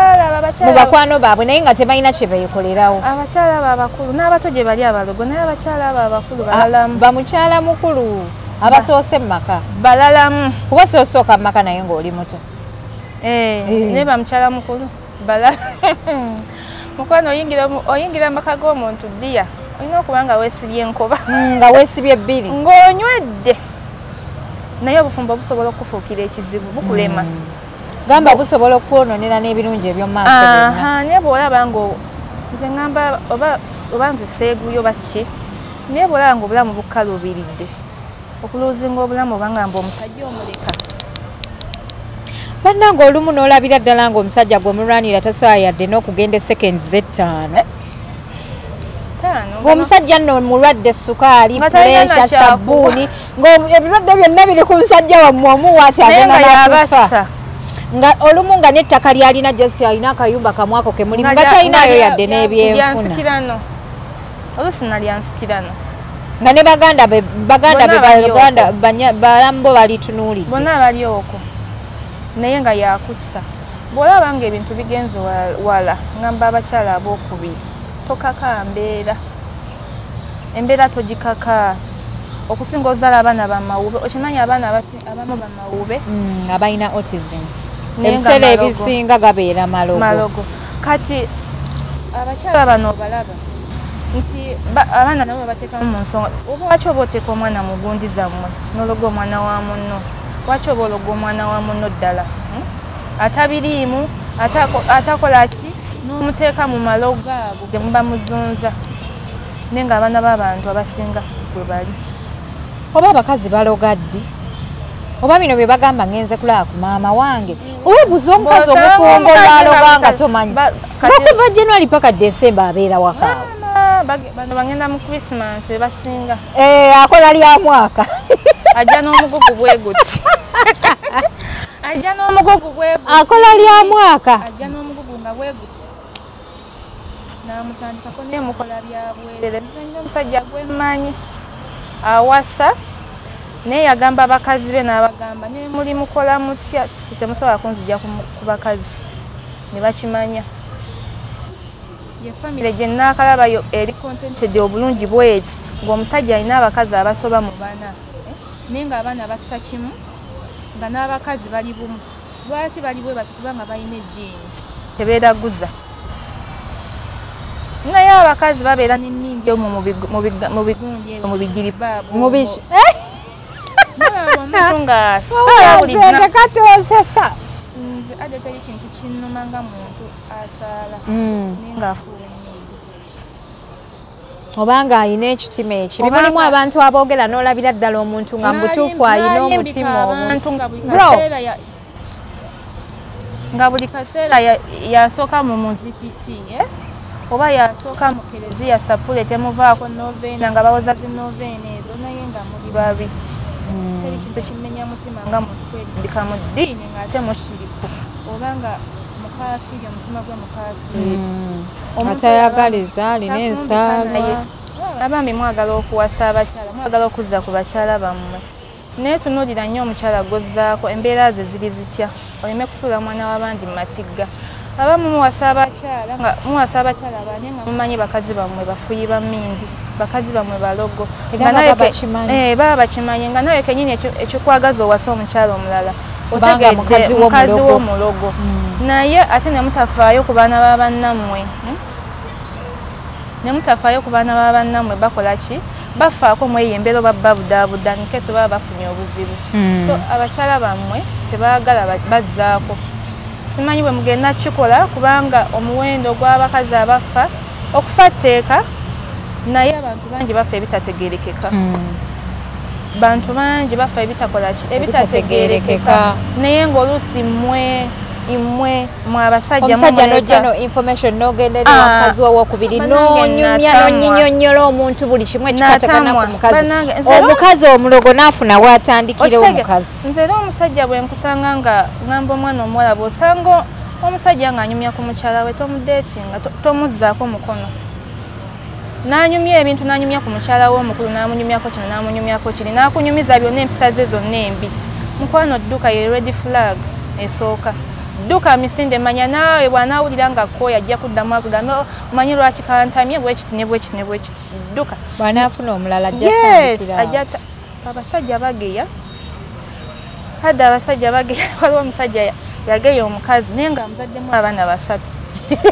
mu bakwano baabwe naye nga tebalina kye beekolerawo. Abakyala abo abakulu n'abato gye bali abalogo naye abakyala abo abakulu balalamu. Bamukyala mukulu abasoose mu maka. Balalamu. Kuba soosooka mu maka naye ng'oli muto. Naye bamukyala mukulu balala. Mukwano oyingira amaka g'omuntu ddiya olina okuba nga weesibye enkoba. Nga weesibye bbiri. Ng'onywedde. Naye obufumbo busobola okufuukira ekizibu bukulema. Gamba busobola okwonoonera n'ebirungi eby'omu maaso byonna. Naye bw'olaba nga nze ŋŋamba oba nze seeguyo oba ki, naye bw'olaba nga obulamu bukaluubiridde okuluuzinga obulamu oba ngamba omusajja omuleka. Bannange olumu n'olabira ddala ng'omusajja gwe mulwanira tasobola yadde n'okugenda seconds 5. Ng'omusajja nno mulwadde sukaali, puresha, sabbuuni, ng'ebirwadde byonna biri ku musajja wammwe omuwa ati agenda n'akufa. Nga olumu nga n'ettaka ly'alina just alina akayumba kamu ako ke mulimu nga talinayo yadde n'ebyenfuna. Oluusi nalya nsikirano. Nga ne baganda be balamu bo balitunuulidde. Bonna bali okwo. Naye nga yakussa. Bw'olaba ng'ebintu bigenze wala, ngamba abakyala abookubiri, tokaka mbeera. Embeera togikaka. Okusinga ozaala abaana bamawube, okimanyi abaana abamu bamawube? Abalina autism. Ebiseera ebisinga gabeera malogo. Kati abakyala bano obalaba nti abaana nabo babateekamu mu nsonga. Oba lwaki oba oteeka omwana mu gundi zammwe n'ologa omwana wa munno? Lwaki oba ologa omwana wa munno ddala? Atabiriimu, atakola ki? N'omuteeka mu malogo ago ge muba muzunza. Naye ng'abaana b'abantu abasinga bwe bali. Oba abakazi baloga ddi? Oba bino bye bagamba ngenze kulaba ku maama wange. Oweebuuza omukazi omufumbo lw'aloga nga tomanyi. Okuva January paka December abeera waka. Bano bagenda mu Christmas basinga. Akola lya mwaka. Ajja n'omugugu bwe guti. Ajja n'omugugu bwe guti. Akola lya mwaka. Ajja n'omugugu nga bwe guti. N'amutandikako naye mukola bya bwerere. Nze nnyo omusajja gwe mmanyi awasa naye yagamba abakazi be n'abagamba naye muli mukola mutya si temusobola kunzija ku bakazi ne bakimanya. Ye famire gye nnaakalabayo eri contented obulungi bweti ng'omusajja alina abakazi abasoba mu bana naye ng'abaana bassa kimu nga n'abakazi bali bumu. Lwaki bali bwe bati? Kubanga balina eddiini tebeeraguza. Naye abakazi babeera n'emmindi omwo mu bigundi ebyo mu bigiribaabu. Omuntu ng'asaala buli lunaku. Katonsesa. Nze ate teri kintu kinnuma nga muntu asaala naye ng'afuuwa emmindi. Obanga alina ekitima ekibi. Mulimu abantu aboogera n'olabira ddala omuntu nga mubutuufu alina omutima abantu nga buli kaseera yasooka mu muzikiti. Oba yasooka mu kereziya sapule temuvaako noveena nga bawoza zi noveena ezo naye nga muli babi. Teri kintu kimenya mutima nga muntu kwerimbika mu ddiini ng'ate mushiriku oba nga mukafiiri, omutima gwe mukafiiri. Atayagaliza alina ensaala. Abaami mwagala okuwasa abakyala, mwagala okuzza ku bakyala bammwe. Naye tunuulira nnyo omukyala gw'ozzaako, embeera ze ziri zitya, oleme kusuula mwana w'abandi mu matigga. Abamu muwasa abakyala nga muwasa abakyala bane nga mumanyi bakazi bammwe bafuyi ba mmindi, bakazi bammwe balogo. Baba bakimanyi nga nawe kennyini ekikwagaza owasa omukyala omulala. Kubanga mukazi w'omulogo. Naye ate ne mutafaayo ku baana ba bannammwe. Ne mutafaayo ku baana ba bannammwe bakola ki? Bafaako mweyo embeera oba babudaabuda nkese baba bafunye obuzibu. So abakyala bammwe tebaagala bazzaako. Simanyi bwe mugenda kikola kubanga omuwendo gw'abakazi abafa okufa tteeka, naye abantu bangi bafa ebitategeerekeka. Bantu bangi bafa ebitakola ki? Ebitategeerekeka. Naye ng'oluusi mmwe imwe mwe abasajja omusajja n'ojja no information n'ogenda eri wakazi wo owokubiri n'onyumya n'onnyinyonnyola omuntu buli kimu ekikwatagana ku mukazi. Omukazi omulogo n'afuna w'atandikira omukazi. Nze era omusajja bwe nkusanga nga ngamba omwana omuwala bw'osanga omusajja ng'anyumya ku mukyala we tomudeetinga, tomuzzaako mukono. N'anyumya ebintu n'anyumya ku mukyala we omukulu n'amunyumyako kino n'amunyumyako kiri n'akunyumiza byonna empisa ze zonna embi. Mukwano dduka ye red flag esooka. Dduka misinde manya naawe bw'anaawulira nga akkooye ajja kuddamu akugambe omanyi lwaki kantamye bwe kiti ne bwe kiti ne bwe kiti. Dduka. Bw'anaafuna omulala ajja atandikira. Yes, abasajja bageya. Hadda abasajja bageya, waliwo omusajja yageya omukazi naye nga amuzaddemu abaana basatu.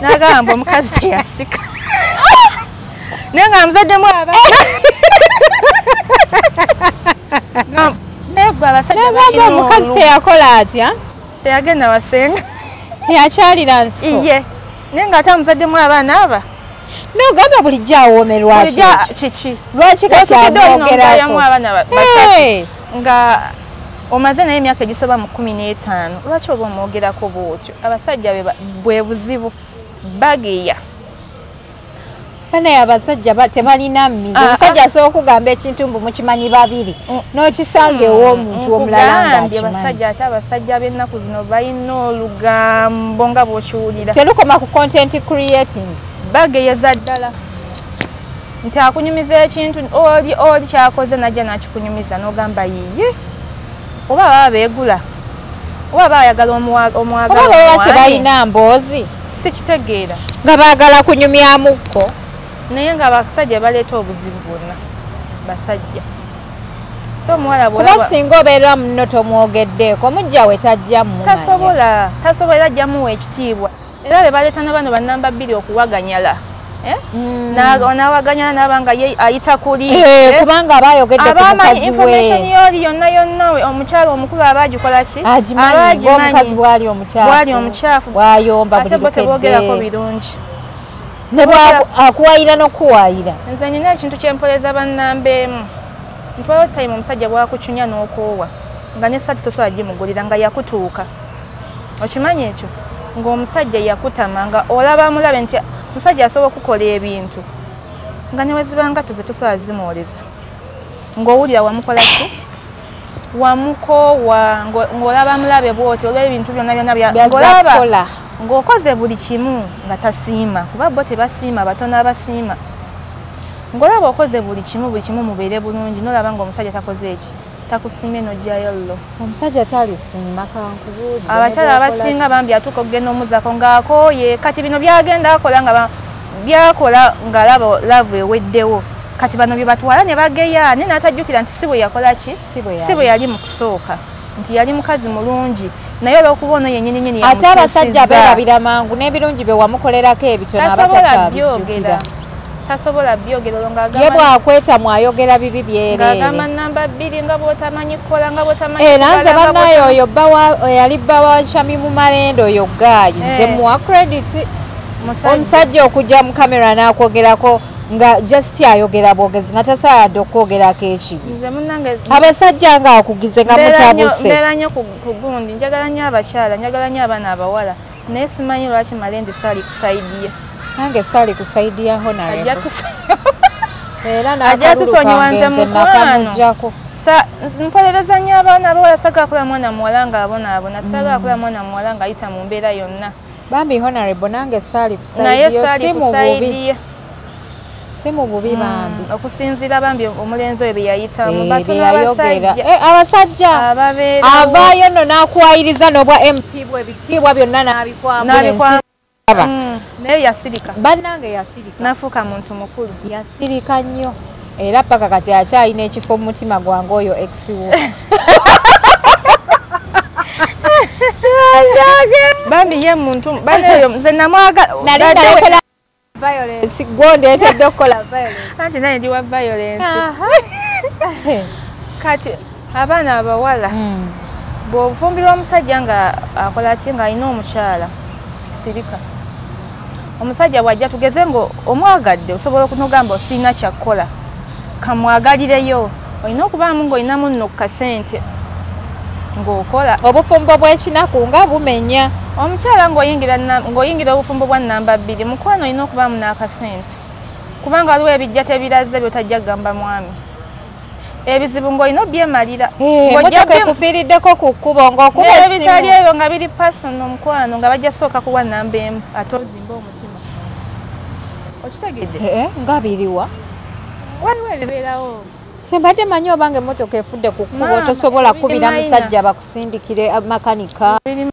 N'agamba omukazi teyasika. Naye nga amuzaddemu abaana. Naye gwe abasajja n'agamba omukazi teyakola atya? Teyagenda wasenga. Teyakyalira nsiko. Iye. Naye ng'ate amuzaddemu abaana aba. N'ogamba bulijjo awoomerwa ki? Kiki? Lwaki kati amwogerako? Abaana basatu. Nga omaze naye emyaka egisoba mu 15. Lwaki oba omwogerako bw'otyo? Abasajja bwe buzibu bageya. Banaye abasajja tebalina mmizi. Omusajja asobola okugamba ekintu mbu mukimanyi babiri n'okisanga ew'omuntu omulala ng'akimanyi. Abasajja ate abasajja b'ennaku zino balina olugambo nga bw'okiwulira. Terukoma ku content creating. Bageyeza ddala. Nti akunyumiza ekintu oli kyakoze najja n'akikunyumiza n'ogamba yiye. Oba baba beegula. Oba bayagala omwagala. Oba baba tebalina mboozi. Sikitegeera. Nga baagala kunyumyamukko. Naye nga abasajja baleeta obuzibu bwonna basajja. So omuwala bw'olaba kuba singa obeera munno tomwogeddeeko mujja we tajja mumanya. Tasobola ajja muwa ekitiibwa. Era be baleeta na bano bannamba bbiri okuwaganyala. N'awaganyala n'aba nga ye ayita kuli. Kubanga aba ayogedde ku mukazi we. Information y'oli yonna yonna omukyala omukulu aba agikola ki? Agimanyi ng'omukazi bw'ali omukyafu. Bw'ali omukyafu. Bw'ayomba buli Ate bo lukedde. teboogerako birungi. Akuwayira n'okuwayira. Nze nina ekintu kye mpoleza bannamba emu. Ntwala time omusajja bw'akucunya n'okoowa nga n'essaati tosobola gimugulira nga yakutuuka. Okimanyi ekyo? Ng'omusajja yakutama nga olaba amulabe nti omusajja asobola okukola ebintu nga ne bwe ziba ngatto ze tosobola zimwoleza. Ng'owulira wamukola ki? Wamukoowa ng'olaba amulabe bw'oti olw'ebintu byonna byonna ng'olaba ng'okoze buli kimu nga tasiima kuba bo tebasiima batono abasiima. Ng'olaba okoze buli kimu mubeere bulungi n'olaba ng'omusajja takoze eki takusiimye n'ojjayo llo. Omusajja talisiima kankubuulire. Abakyala abasinga bambi atuuka okugenda omuzaako ng'akooye kati bino byagenda akola nga byakola ng'alaba laavu eweddewo. Kati bano bye batwala ne bageya naye n'atajjukira nti si bwe yakola ki? Si bwe yali mu kusooka. Nti yali mukazi mulungi naye olw'okuba ono yennyini nnyini Ate abasajja beerabira mangu n'ebirungi bye wamukolerako ebitono abatakyabijjukira. Tasobola byogera olwo ng'agamba ye bw'akweta mwayogera bibi byereere. Ng'agamba namba bbiri nga bw'otamanyi kukola nga bw'otamanyi Era nze bannaye oyo yali bba wa Shamimu Malende oyo gaayi nze muwa credit. Omusajja okujja mu kamera n'akwogerako nga just ayogera bwogezi nga tasobola okwogerako ekibi. Abasajja nga akugize nga mutabuse. Mbeera nnyo ku gundi, njagala nnyo abakyala, njagala nnyo abaana abawala naye simanyi lwaki Malende saali ku sayidi ye. Nange sali ku side ya Honorable. Era Ajja tusonyiwa nze mukwano. Nakamujjako. Mpolereza nnyo abaana abawala, saagala kulaba mwana muwala ng'abonaabona, saagala kulaba mwana muwala ng'ayita mu mbeera yonna. Bambi Honorable nange sali ku side Naye yo, saali si ku mu side bubi. ye. Si mu bubi bambi. Okusinziira bambi omulenzi oyo bye yayitamu, Eh, batono bye yayogera. abasajja Eh, abasajja ababeerawo. Avaayo nno n'akuwayiriza n'obwa MP bwe ebitiibwa byonna n'abikwambula N'abikwambula. ensi aba. Naye yasirika. Bannange yasirika. N'afuuka muntu mukulu. Yasirika nnyo. Era paka kati akyalina ekifo mu mutima gwange oyo ex wo. Bambi ye muntu, bambi oyo nze namwagala. Nali nalekera violence, gwondeetedde okukola violence. Anti naye ndi wa violence. Kati abaana abawala bw'ofumbirwa omusajja nga akola ki, ng'alina omukyala, sirika. Omusajja bw'ajja tugeze ngo omwagadde, osobola okunogamba osirina kyakkola, kamwagalireyo. Olina okubaamu ng'olinamu nno ku kasente ng'okola. Obufumbo bw'ekinaku nga bumenya. Omukyala ng'oyingira obufumbo bwa nnamba 2, mukwano olina okubaamu n'akasente, kubanga waliwo ebijja tebiraze by'otajja kugamba mwami. Ebizibu ng'olina obyemalira. Eh, Ng'ojja emmotoka bye- ekufiiriddeko ku kkubo ng'okuba N'ebitali essimu. ebyo nga biri personal mukwano, nga bajja sooka kuwa nnamba emu ate ozimbe omutima. Okitegedde? Eh, nga biriwa? Waliwo ebibeerawo. Sembadde manyi obanga emmotoka efudde ku kkubo Maama, tosobola ebiri kubira minor. musajja bakusindikire makanika. Biri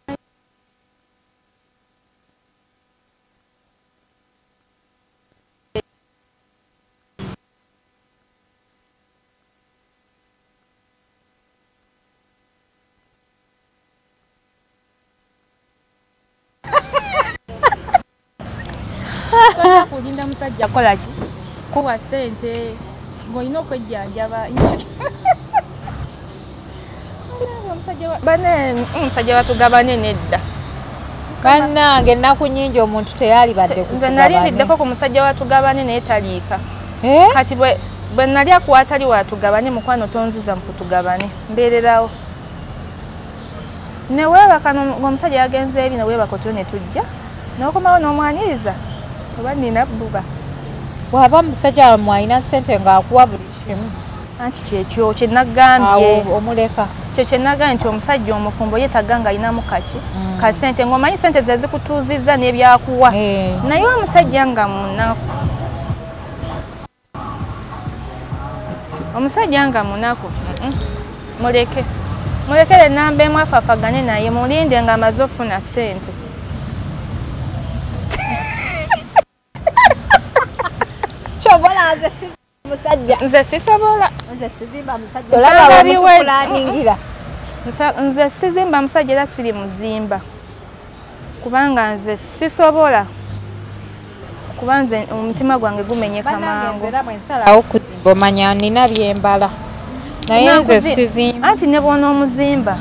kulinda musajja kukola ki? Kuwa ssente ng'olina okwejjanjaba. Omusajja batugabane nedda. Bannange ennaku nnyingi omuntu teyalibadde Nze kukugabane. nalindiddeko ku musajja watugabane naye taliika. Eh? Kati bwe nali akuwatali watugabane mukwano tonziza mu kutugabane, mbeererawo. Ne weebaka ng'omusajja yagenze eri ne weebaka otulo ne tujja, n'okomawo n'omwaniriza oba nina bbuba. Bw'aba musajja wammwe alina ssente ng'akuwa buli kimu. Anti kyekyo kye nagambye. Awo omuleka. Kyo kye nagambye nti omusajja omufumbo yeetaaga ng'alinamu kaki? Kasente, ng'omanyi ssente ze zikutuuzizza n'ebyakuwa. Naye omusajja nga munaku. Omusajja nga munaku, muleke. Mulekere ennamba emu afaafagane naye, mulinde ng'amaze okufuna ssente. Kyobola nze si musajja. Nze sisobola. Nze sizimba musajja. Olaba bwe mutukulaningira. Nze sizimba musajja era siri muzimba. Kubanga nze sisobola. Kuba nze omutima gwange gumenyeka Bannange mangu. nze era bwe nsalawo okuzimba omanya nina bye mbala. Naye nze sizimba. Anti ne bw'onoomuzimba.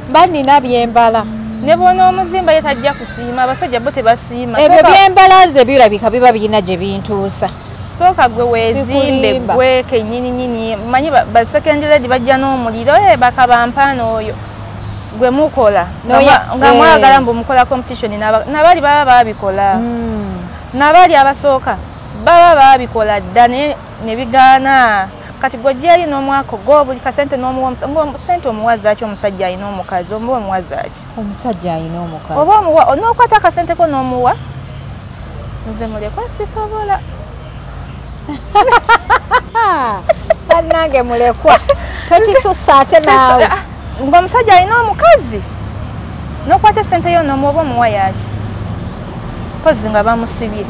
Mba nina bye mbala. Ne bw'onoomuzimba ye tajja kusiima, abasajja bo tebasiima. Ebyo bye mbala nze birabika biba birina gye bintuusa. Sooka gwe weezimbe Sikulimba. gwe kennyini nnyini. Mmanyi ba second lady bajja n'omuliro, bakaba mpaano oyo. Gwe mukola. Nga mwagala mbu mukola competition n'abali baba baabikola. N'abali abasooka baba baabikola dda naye ne bigaana. Kati gwe ojja eri n'omwaka gwo buli kasente n'omuwa ssente omuwa zaaki omusajja alina omukazi, oba omuwa zaaki? Omusajja alina omukazi. Oba omuwa, n'okwata akasente ko n'omuwa? Nze mulekwa sisobola. Bannange mulekwa tokisussa ate naawe. Ng'omusajja alina omukazi n'okwata essente yo n'omuwa oba omuwa yaaki? Mpozzi nga bamusibye.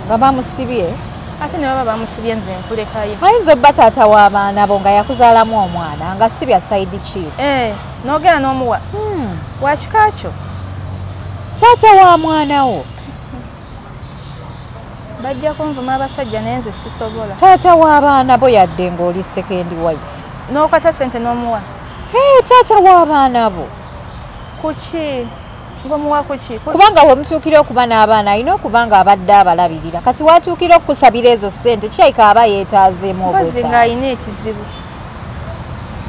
Nga bamusibye? Ate ne baba bamusibye nze nkulekayo. Ayinza obba taata w'abaana bo nga yakuzaalamu omwana nga si bya side chick. N'ogenda n'omuwa. Wa kika kyo? Taata wa mwana wo. Bajja kunvuma abasajja naye nze sisobola. Taata w'abaana bo yadde ng'oli second wife. N'okwata ssente n'omuwa. Taata w'abaana bo. Kuki? Ng'omuwa kuki? Kubanga we mutuukira okuba n'abaana alina okuba nga abadde abalabirira. Kati watuukira okukusabira ezo ssente kirabika aba yeetaazeemu Mpozzi obwetaavu. ng'alina ekizibu.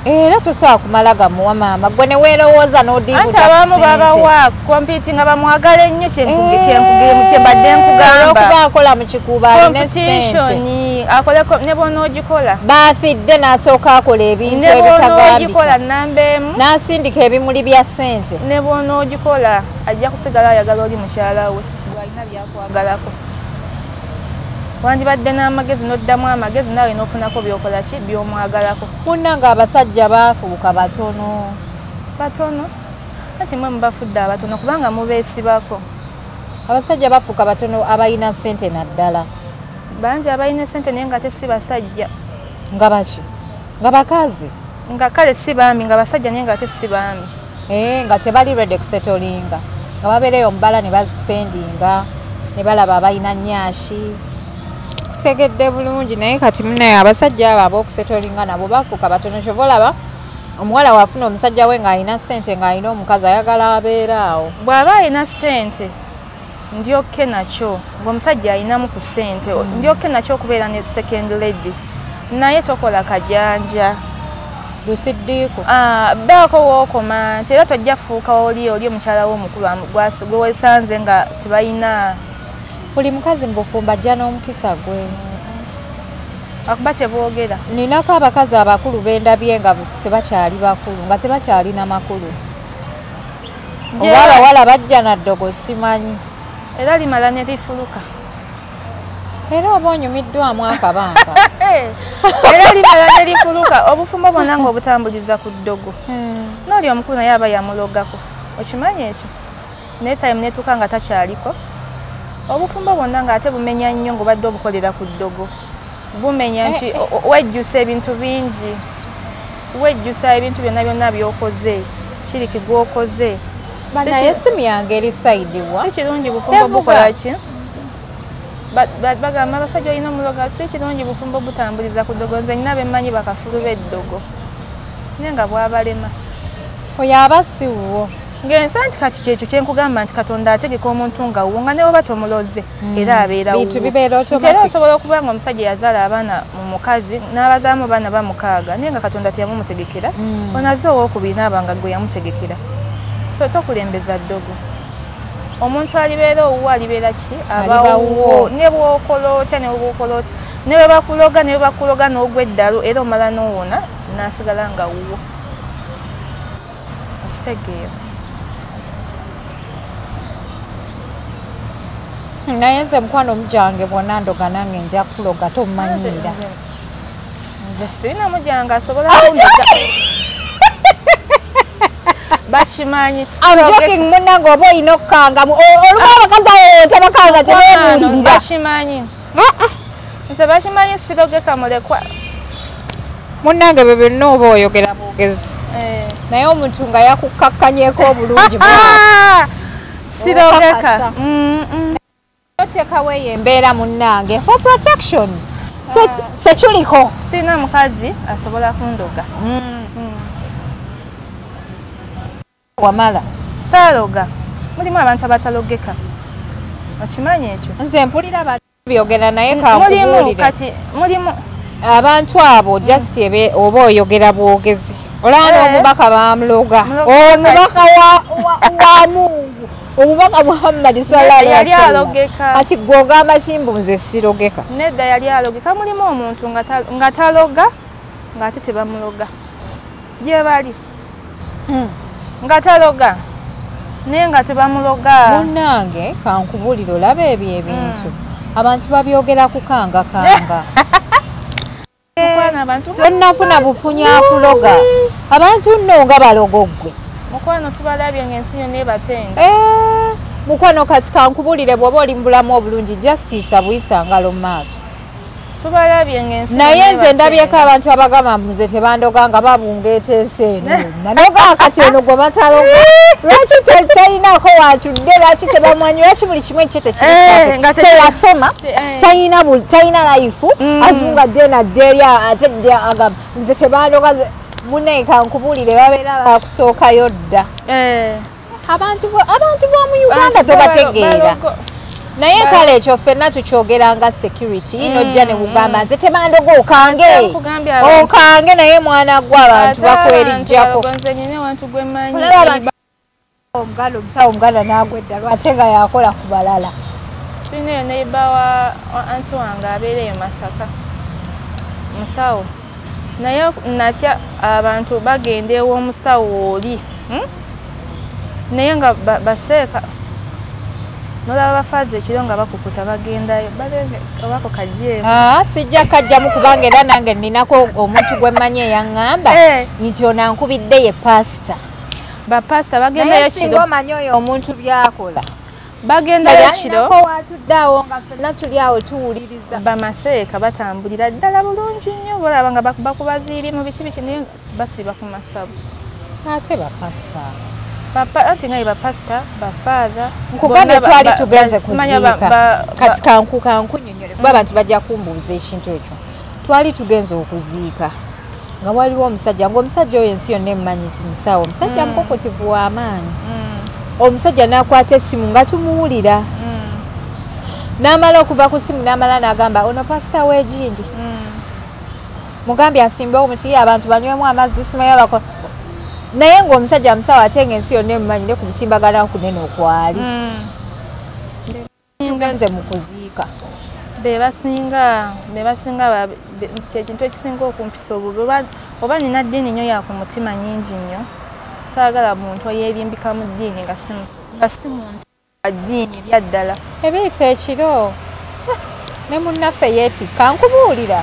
Era tosobola kumala gamuwa maama gwe ne weerowooza n'odiibuta. Anti abamu babawa kompiti nga bamwagala ennyo kyembadde nkugamba. Olw'okuba akola mu kikuubo alina essente. Akoleko ne bw'onoogikola. Baafidde n'asooka akola ebintu ebitagambika. Ne bw'onoogikola nnamba emu. N'asindika ebimuli bya ssente. Ne bw'onoogikola ajja kusigala ayagala oli mukyala we. Gw'alina by'akwagalako. Wandibadde n'amagezi n'oddamu amagezi naawe n'ofunako by'okola ki by'omwagalako. Munnange abasajja baafuuka batono. Batono? Anti mmwe mubafudde abatono kubanga mubeesibako. Abasajja bafuuka batono abalina ssente naddala. Bangi abalina ssente naye nga si basajja. Nga baki? Nga bakazi? Nga kale si baami, nga basajja naye nga si baami. Nga tebali ready kusetolinga. Nga babeereyo mu bbala ne bazipendinga, ne balaba abalina nnyashi. Tegedde bulungi naye kati munnaye abasajja abo ab'okusetolinga nabo bafuuka batono. Kyova olaba omuwala wafuna omusajja we ng'alina ssente ng'alina omukazi ayagala abeere awo. Bw'aba alina ssente ndyokke nakyo, ng'omusajja alinamu ku ssente ndyokke nakyo okubeera ne second lady, naye tokola kajanja. Lusiddiiko. Baako wookoma nti era tojja fuuka oli omukyala w'omukulu gwe weesanze nga tebalina. Buli mukazi mu bufumbo ajja n'omukisa gwe. Akuba teboogera. Ninako abakazi abakulu bendabye nga tebakyali bakulu, nga tebakyalina makulu. Oba abawala bajja na ddogo simanyi. Era limala ne lifuluka. Era oba onyumiddwamu akabanga. Era limala ne lifuluka. Obufumbo bwonna ng'obutambuliza ku ddogo. N'oli omukulu naye aba yamulogako. Okimanyi ekyo? Naye time netuuka nga takyaliko. Obufumbo bwonna ng'ate bumenya nnyo ng'obadde obukolera ku ddogo. Bumenya nti wejjusa ebintu bingi. Wejjusa ebintu byonna byonna by'okoze. Kiriki gw'okoze. Naye essimu yange eri sayidi wa? Si kirungi bufumbo bukola ki? Bagamba abasajja olina omuloga, si kirungi bufumbo butambuliza ku ddogo. Nze nnina be mmanyi bakafulu b'eddogo. Naye nga bwabalema. Oyo aba si wuwo. Ngensa nti kati kyekyo kye nkugamba nti Katonda ategeka omuntu nga wuwo nga ne bw'oba tomuloze era abeera wuwo. Bintu bibeera automatic. Era osobola okuba nga omusajja yazaala abaana mu mukazi n'abazaamu baana ba mukaaga naye nga Katonda teyamumutegekera. Onazze owookubiri n'aba nga gwe yamutegekera. So tokulembeza ddogo. Omuntu alibeera owuwo alibeera ki? Aba wuwo. Ne bw'okola otya ne bw'okola otya. Ne bwe bakuloga ne bwe bakuloga n'ogwa eddalu era omala n'owona n'asigala nga wuwo. Okitegeera. Naye nze mukwano mugyange bwonna ndoga nange nja kuloga tommanyira. Nze sirina mugyange asobola kundoga. Bakimanyi. I'm joking munnange oba olina okukangamu. Olumu abakazi awo tabakanga tebeebuulirira. Bakimanyi. Nze bakimanyi sirogeka mulekwa. Munnange bwe byonna oba oyogera bwogezi. Naye omuntu nga yakukkakkanyeko obulungi bw'ati. Sirogeka. Otekawo eyo embeera munnange for protection. Seculiko. Sirina mukazi asobola kundoga. Wamala. Saaloga. Mulimu abantu abatalogeka. Okimanyi ekyo? Nze mpulira byogera naye kankubuulire. Kati mulimu abantu abo just oba oyogera bwogezi. Olaba omubaka bamuloga. Omubaka wa Mungu. Omubaka Muhammad sallallahu alaihi wasallam. Kati gw'ogamba kimbu nze sirogeka. Nedda yali alogeka. Mulimu omuntu nga taloga ng'ate tebamuloga. Gye bali. Nga taloga naye nga tebamuloga. Munnange kankubuulire olaba ebyo ebintu. Abantu babyogera kukangakanga. Tonnafuna bufunyi akuloga. Abantu nno nga balogo ggwe. Mukwano tubalabye ng'ensi yonna ebatenda. Mukwano kati kankubuulire bw'oba oli mu bulamu obulungi justice abuyisa ngalo mu maaso. Tubalabye ng'ensi. Naye nze ndabyeko abantu abagamba nze tebandoga nga babungeeta ensi eno yonna. Noga kati ono gwe bataloga. Lwaki talinaako w'atudde, lwaki tebamumanyi, lwaki buli kimu ekye tekiri teyasoma, talina life, azunga dde nadde eri ate agamba nze tebandoga. Munnaye kankubuulire babeera bakusookayo dda. Abantu b'omu Uganda tobategeera. Naye kale ekyo ffenna tukyogeranga security nojja ne kugamba nze tebandoga okange okange naye mwana gwe abantu bakwerijjako. Omuganda omusawo omuganda n'agwa eddalu ate nga yakola ku balala. Tulina eyo neighbor wa anti wange abeera eyo Masaka musawo, naye natya abantu bagenda ew'omusawo oli naye nga baseeka nolaba bafaaza ekiro nga bakukuta bagendayo obako kajjeemu. Sijja kajjamu kubanga era nange nninako omuntu gwe mmanyi eyaŋŋamba nti ono ankubidde ye pasita. Bapasita bagendayo kiro. Singa omanyi oyo omuntu by'akola. Bagendayo kiro. Watudde awo nga ffenna tuli awo tuwuliriza. Bamaseeka batambulira ddala bulungi nnyo bolaba nga bakubaziiri mu biki biki naye basiba ku masabo. Ate bapasita. Anti nga ye bapasita, bafaatha. Nkugambye twali tugenze kuziika. Kati kankunnyonnyole kuba abantu bajja kumbuuza ekintu ekyo. Twali tugenze okuziika. Nga waliwo omusajja, ng'omusajja oyo ensi yonna emumanyi nti musawo, omusajja mukokotivu w'amaanyi. Omusajja n'akwata essimu nga tumuwulira. N'amala okuva ku ssimu n'amala n'agamba ono pasita w'egindi. Mugambye asimbe omuti abantu banywemu amazzi simanyi abakola. Naye ng'omusajja musawo ate ng'ensi yonna emumanyi ne ku mutimbagano kunene okwali. Tugenze mu kuziika. Be basinga ekintu ekisinga okumpisa obubi oba nina ddiini nnyo ya ku mutima nnyingi nnyo, saagala muntu eyeerimbika mu ddiini nga si muntu wa ddiini ebya ddala. Ebiyita ekiro ne munnaffe yeetikka nkubuulira.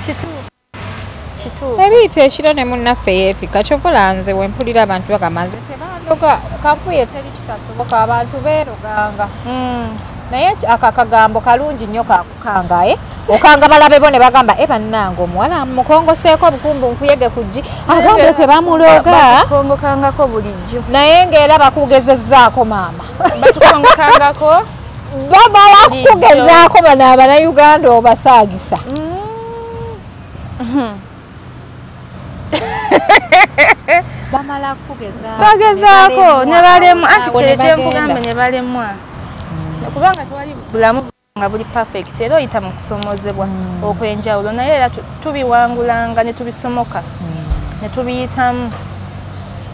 Kituufu. Ebiyita ekiro ne munnaffe yeetikka kyova nze we mpulira abantu bagamba nze tebandoga kankuye teri kitasoboka abantu beeroganga. Naye ako akagambo kalungi nnyo kakukangaye okanga balabe bo ne bagamba e bannange omuwala mukongoseeko obukumbu nkuyege ku ggi agambye tebamuloga. Batukongokangako bulijjo. Naye ng'era bakugezezzaako maama. Batukongokangako. Bamala kukugezaako bano Abannayuganda obasaagisa. Bamala kukugezaako. Bagezaako ne balemwa anti kye kyenkugambe ne balemwa. Kubanga tewali bulamu nga buli perfect era oyita mu kusomoozebwa okw'enjawulo naye era tubiwangulanga ne tubisomoka ne tubiyitamu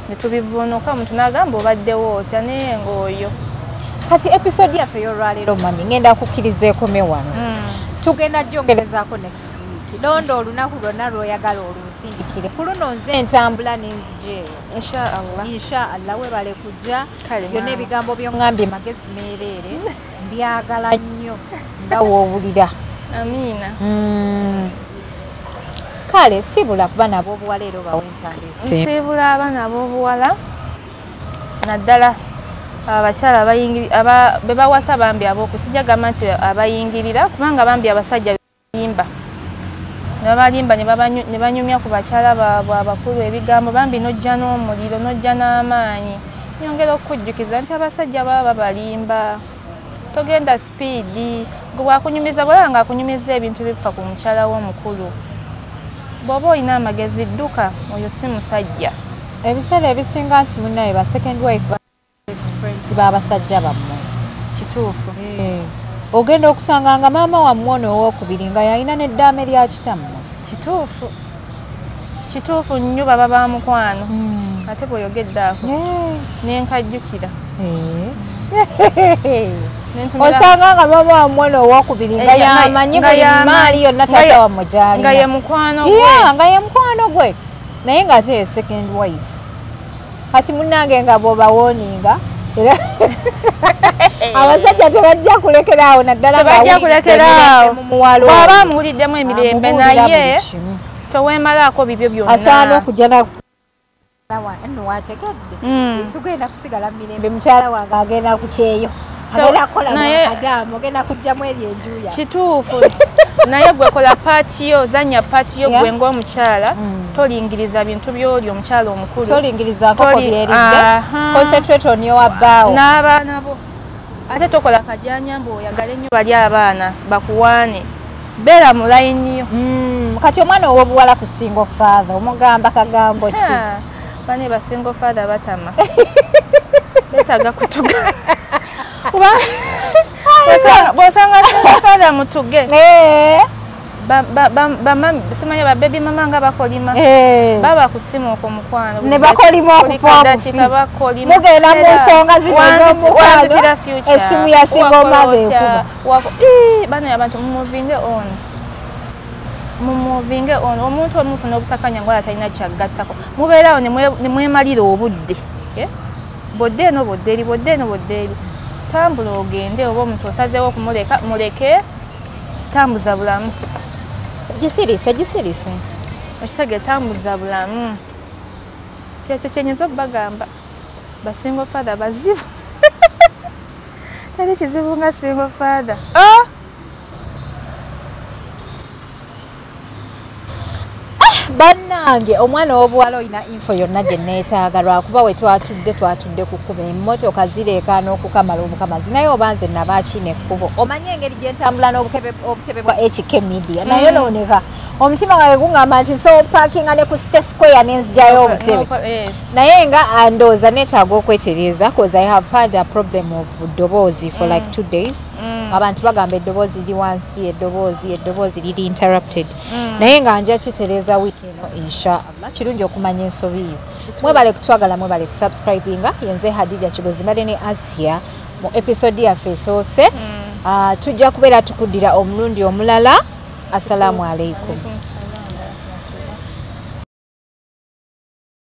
ne tubivuunuka omuntu n'agamba obaddewo otya naye ng'oyo. Kati episode yaffe ey'olwaleero mami ngenda kukkiriza ekome wano. Tugenda gyongerezaako next week. Londa olunaku lwonna lw'oyagala olunsindikire. Ku luno nze ntambula n'enzija eyo. Inshaallah. Inshaallah weebale kujja. Byonna ebigambo by'oŋŋambye magezi meereere. Mbyagala nnyo nga w'owulira. Amiina. Kale sibula kuba n'ab'obuwala era obawe entandisi. Nsiibula abaana ab'obuwala naddala abakyala be bawasa bambi ab'okusijja gamba nti abayingirira kubanga bambi abasajja balimba. Ne babalimba ne banyumya ku bakyala baabwe abakulu ebigambo bambi n'ojja n'omuliro n'ojja n'amaanyi. Nyongera okukujjukiza nti abasajja baba babalimba. Togenda sipiidi gwe bw'akunyumiza bw'olaba ng'akunyumiza ebintu bifa ku mukyala we omukulu. Bw'oba olina amagezi dduka oyo si musajja. Ebiseera ebisinga nti munnaye ba second wife ba best friends b'abasajja bammwe. Kituufu. Ogenda okusanga nga maama wammwe ono owookubiri nga yalina n'eddaame lya kitammwe. Kituufu. Kituufu nnyo baba ba mukwano. Ate bw'oyogedde ako ne nkajjukira. Osanga nga maama wammwe ono owookubiri nga yamanyi buli maali yonna taata wammwe gy'alina. Nga ye mukwano gwe. Nga ye mukwano gwe. Naye ng'ate ye second wife. Kati munnange nga bw'obawooninga era abasajja tebajja kulekera awo naddala ng'awulidde mu muwala oyo. Bw'aba amuwuliddemu emirembe naye toweemalaako bibyo byonna. Asaana okujja nno wategedde. Tugenda kusigala mu mirembe mukyala wange agenda ku kyeyo. Agenda kukola mwakadamu ogenda kuggyamu eri enju yaffe. Kituufu. Naye gwe kola paati yo, zannya paati yo gwe ng'omukyala, tolingiriza bintu by'oli omukyala omukulu. Tolingiriza nkoko byeridde. Concentrate on your bbaawo. N'abaana bo. Ate tokola kajanja mbu oyagale nnyo bali abaana bakuwaane. Beera mu layini yo. Kati omwana ow'obuwala ku single father omugamba kagambo ki? Bane ba single father batama. Beetaaga kutuga. Bw'osanga single father mutuge. Simanya ba baby mama nga bakolima. Baba kusimu okwo mukwano. Ne bakolima okufa. Mugenda mu nsonga zino ez'omukwano. Essimu ya single mother ekuba. Bano abantu mumuvinge on. Mumuvinge on. Omuntu omufuna obutakanya ngwala talina kyagattako. Mubeerawo ne mwemalira obudde. Bodde eno bodde eri, bodde eno bodde eri. Tambula ogende oba omuntu osazeewo okumuleka muleke, tambuza bulamu. Gisirise gisirise. Ekisege tambuza bulamu. Kyekyo kyenyinza okubagamba. Ba single father bazibu. Teri kizibu nga single father. Bannange omwana w'obuwala olina info yonna gye neetaaga lwakuba we twatudde ku kkubo emmotoka zireekaana okukamala obukamazi naye oba nze nabaaki n'ekkubo omanye engeri gye ntambula n'obutebe bwa HK Media naye nooneka omutima gwange guŋŋamba nti nsobola opaakinga ne ku City Square ne nzijayo obutebe naye nga ndowooza neetaaga okwetereeza cause I have had a problem of ddoboozi for like 2 days. Abantu bagamba eddoboozi liri wansi, eddoboozi liri interrupted. Naye nga nja kitereeza wiiki eno inshallah. Kirungi okumanya ensobi yo. Mwebale kutwagala, mwebale kusubscribinga. Yenze Hadija Kigozi mbadde ne Asia mu episode yaffe esoose. Tujja kubeera tukuddira omulundi omulala. Assalamu alaikum.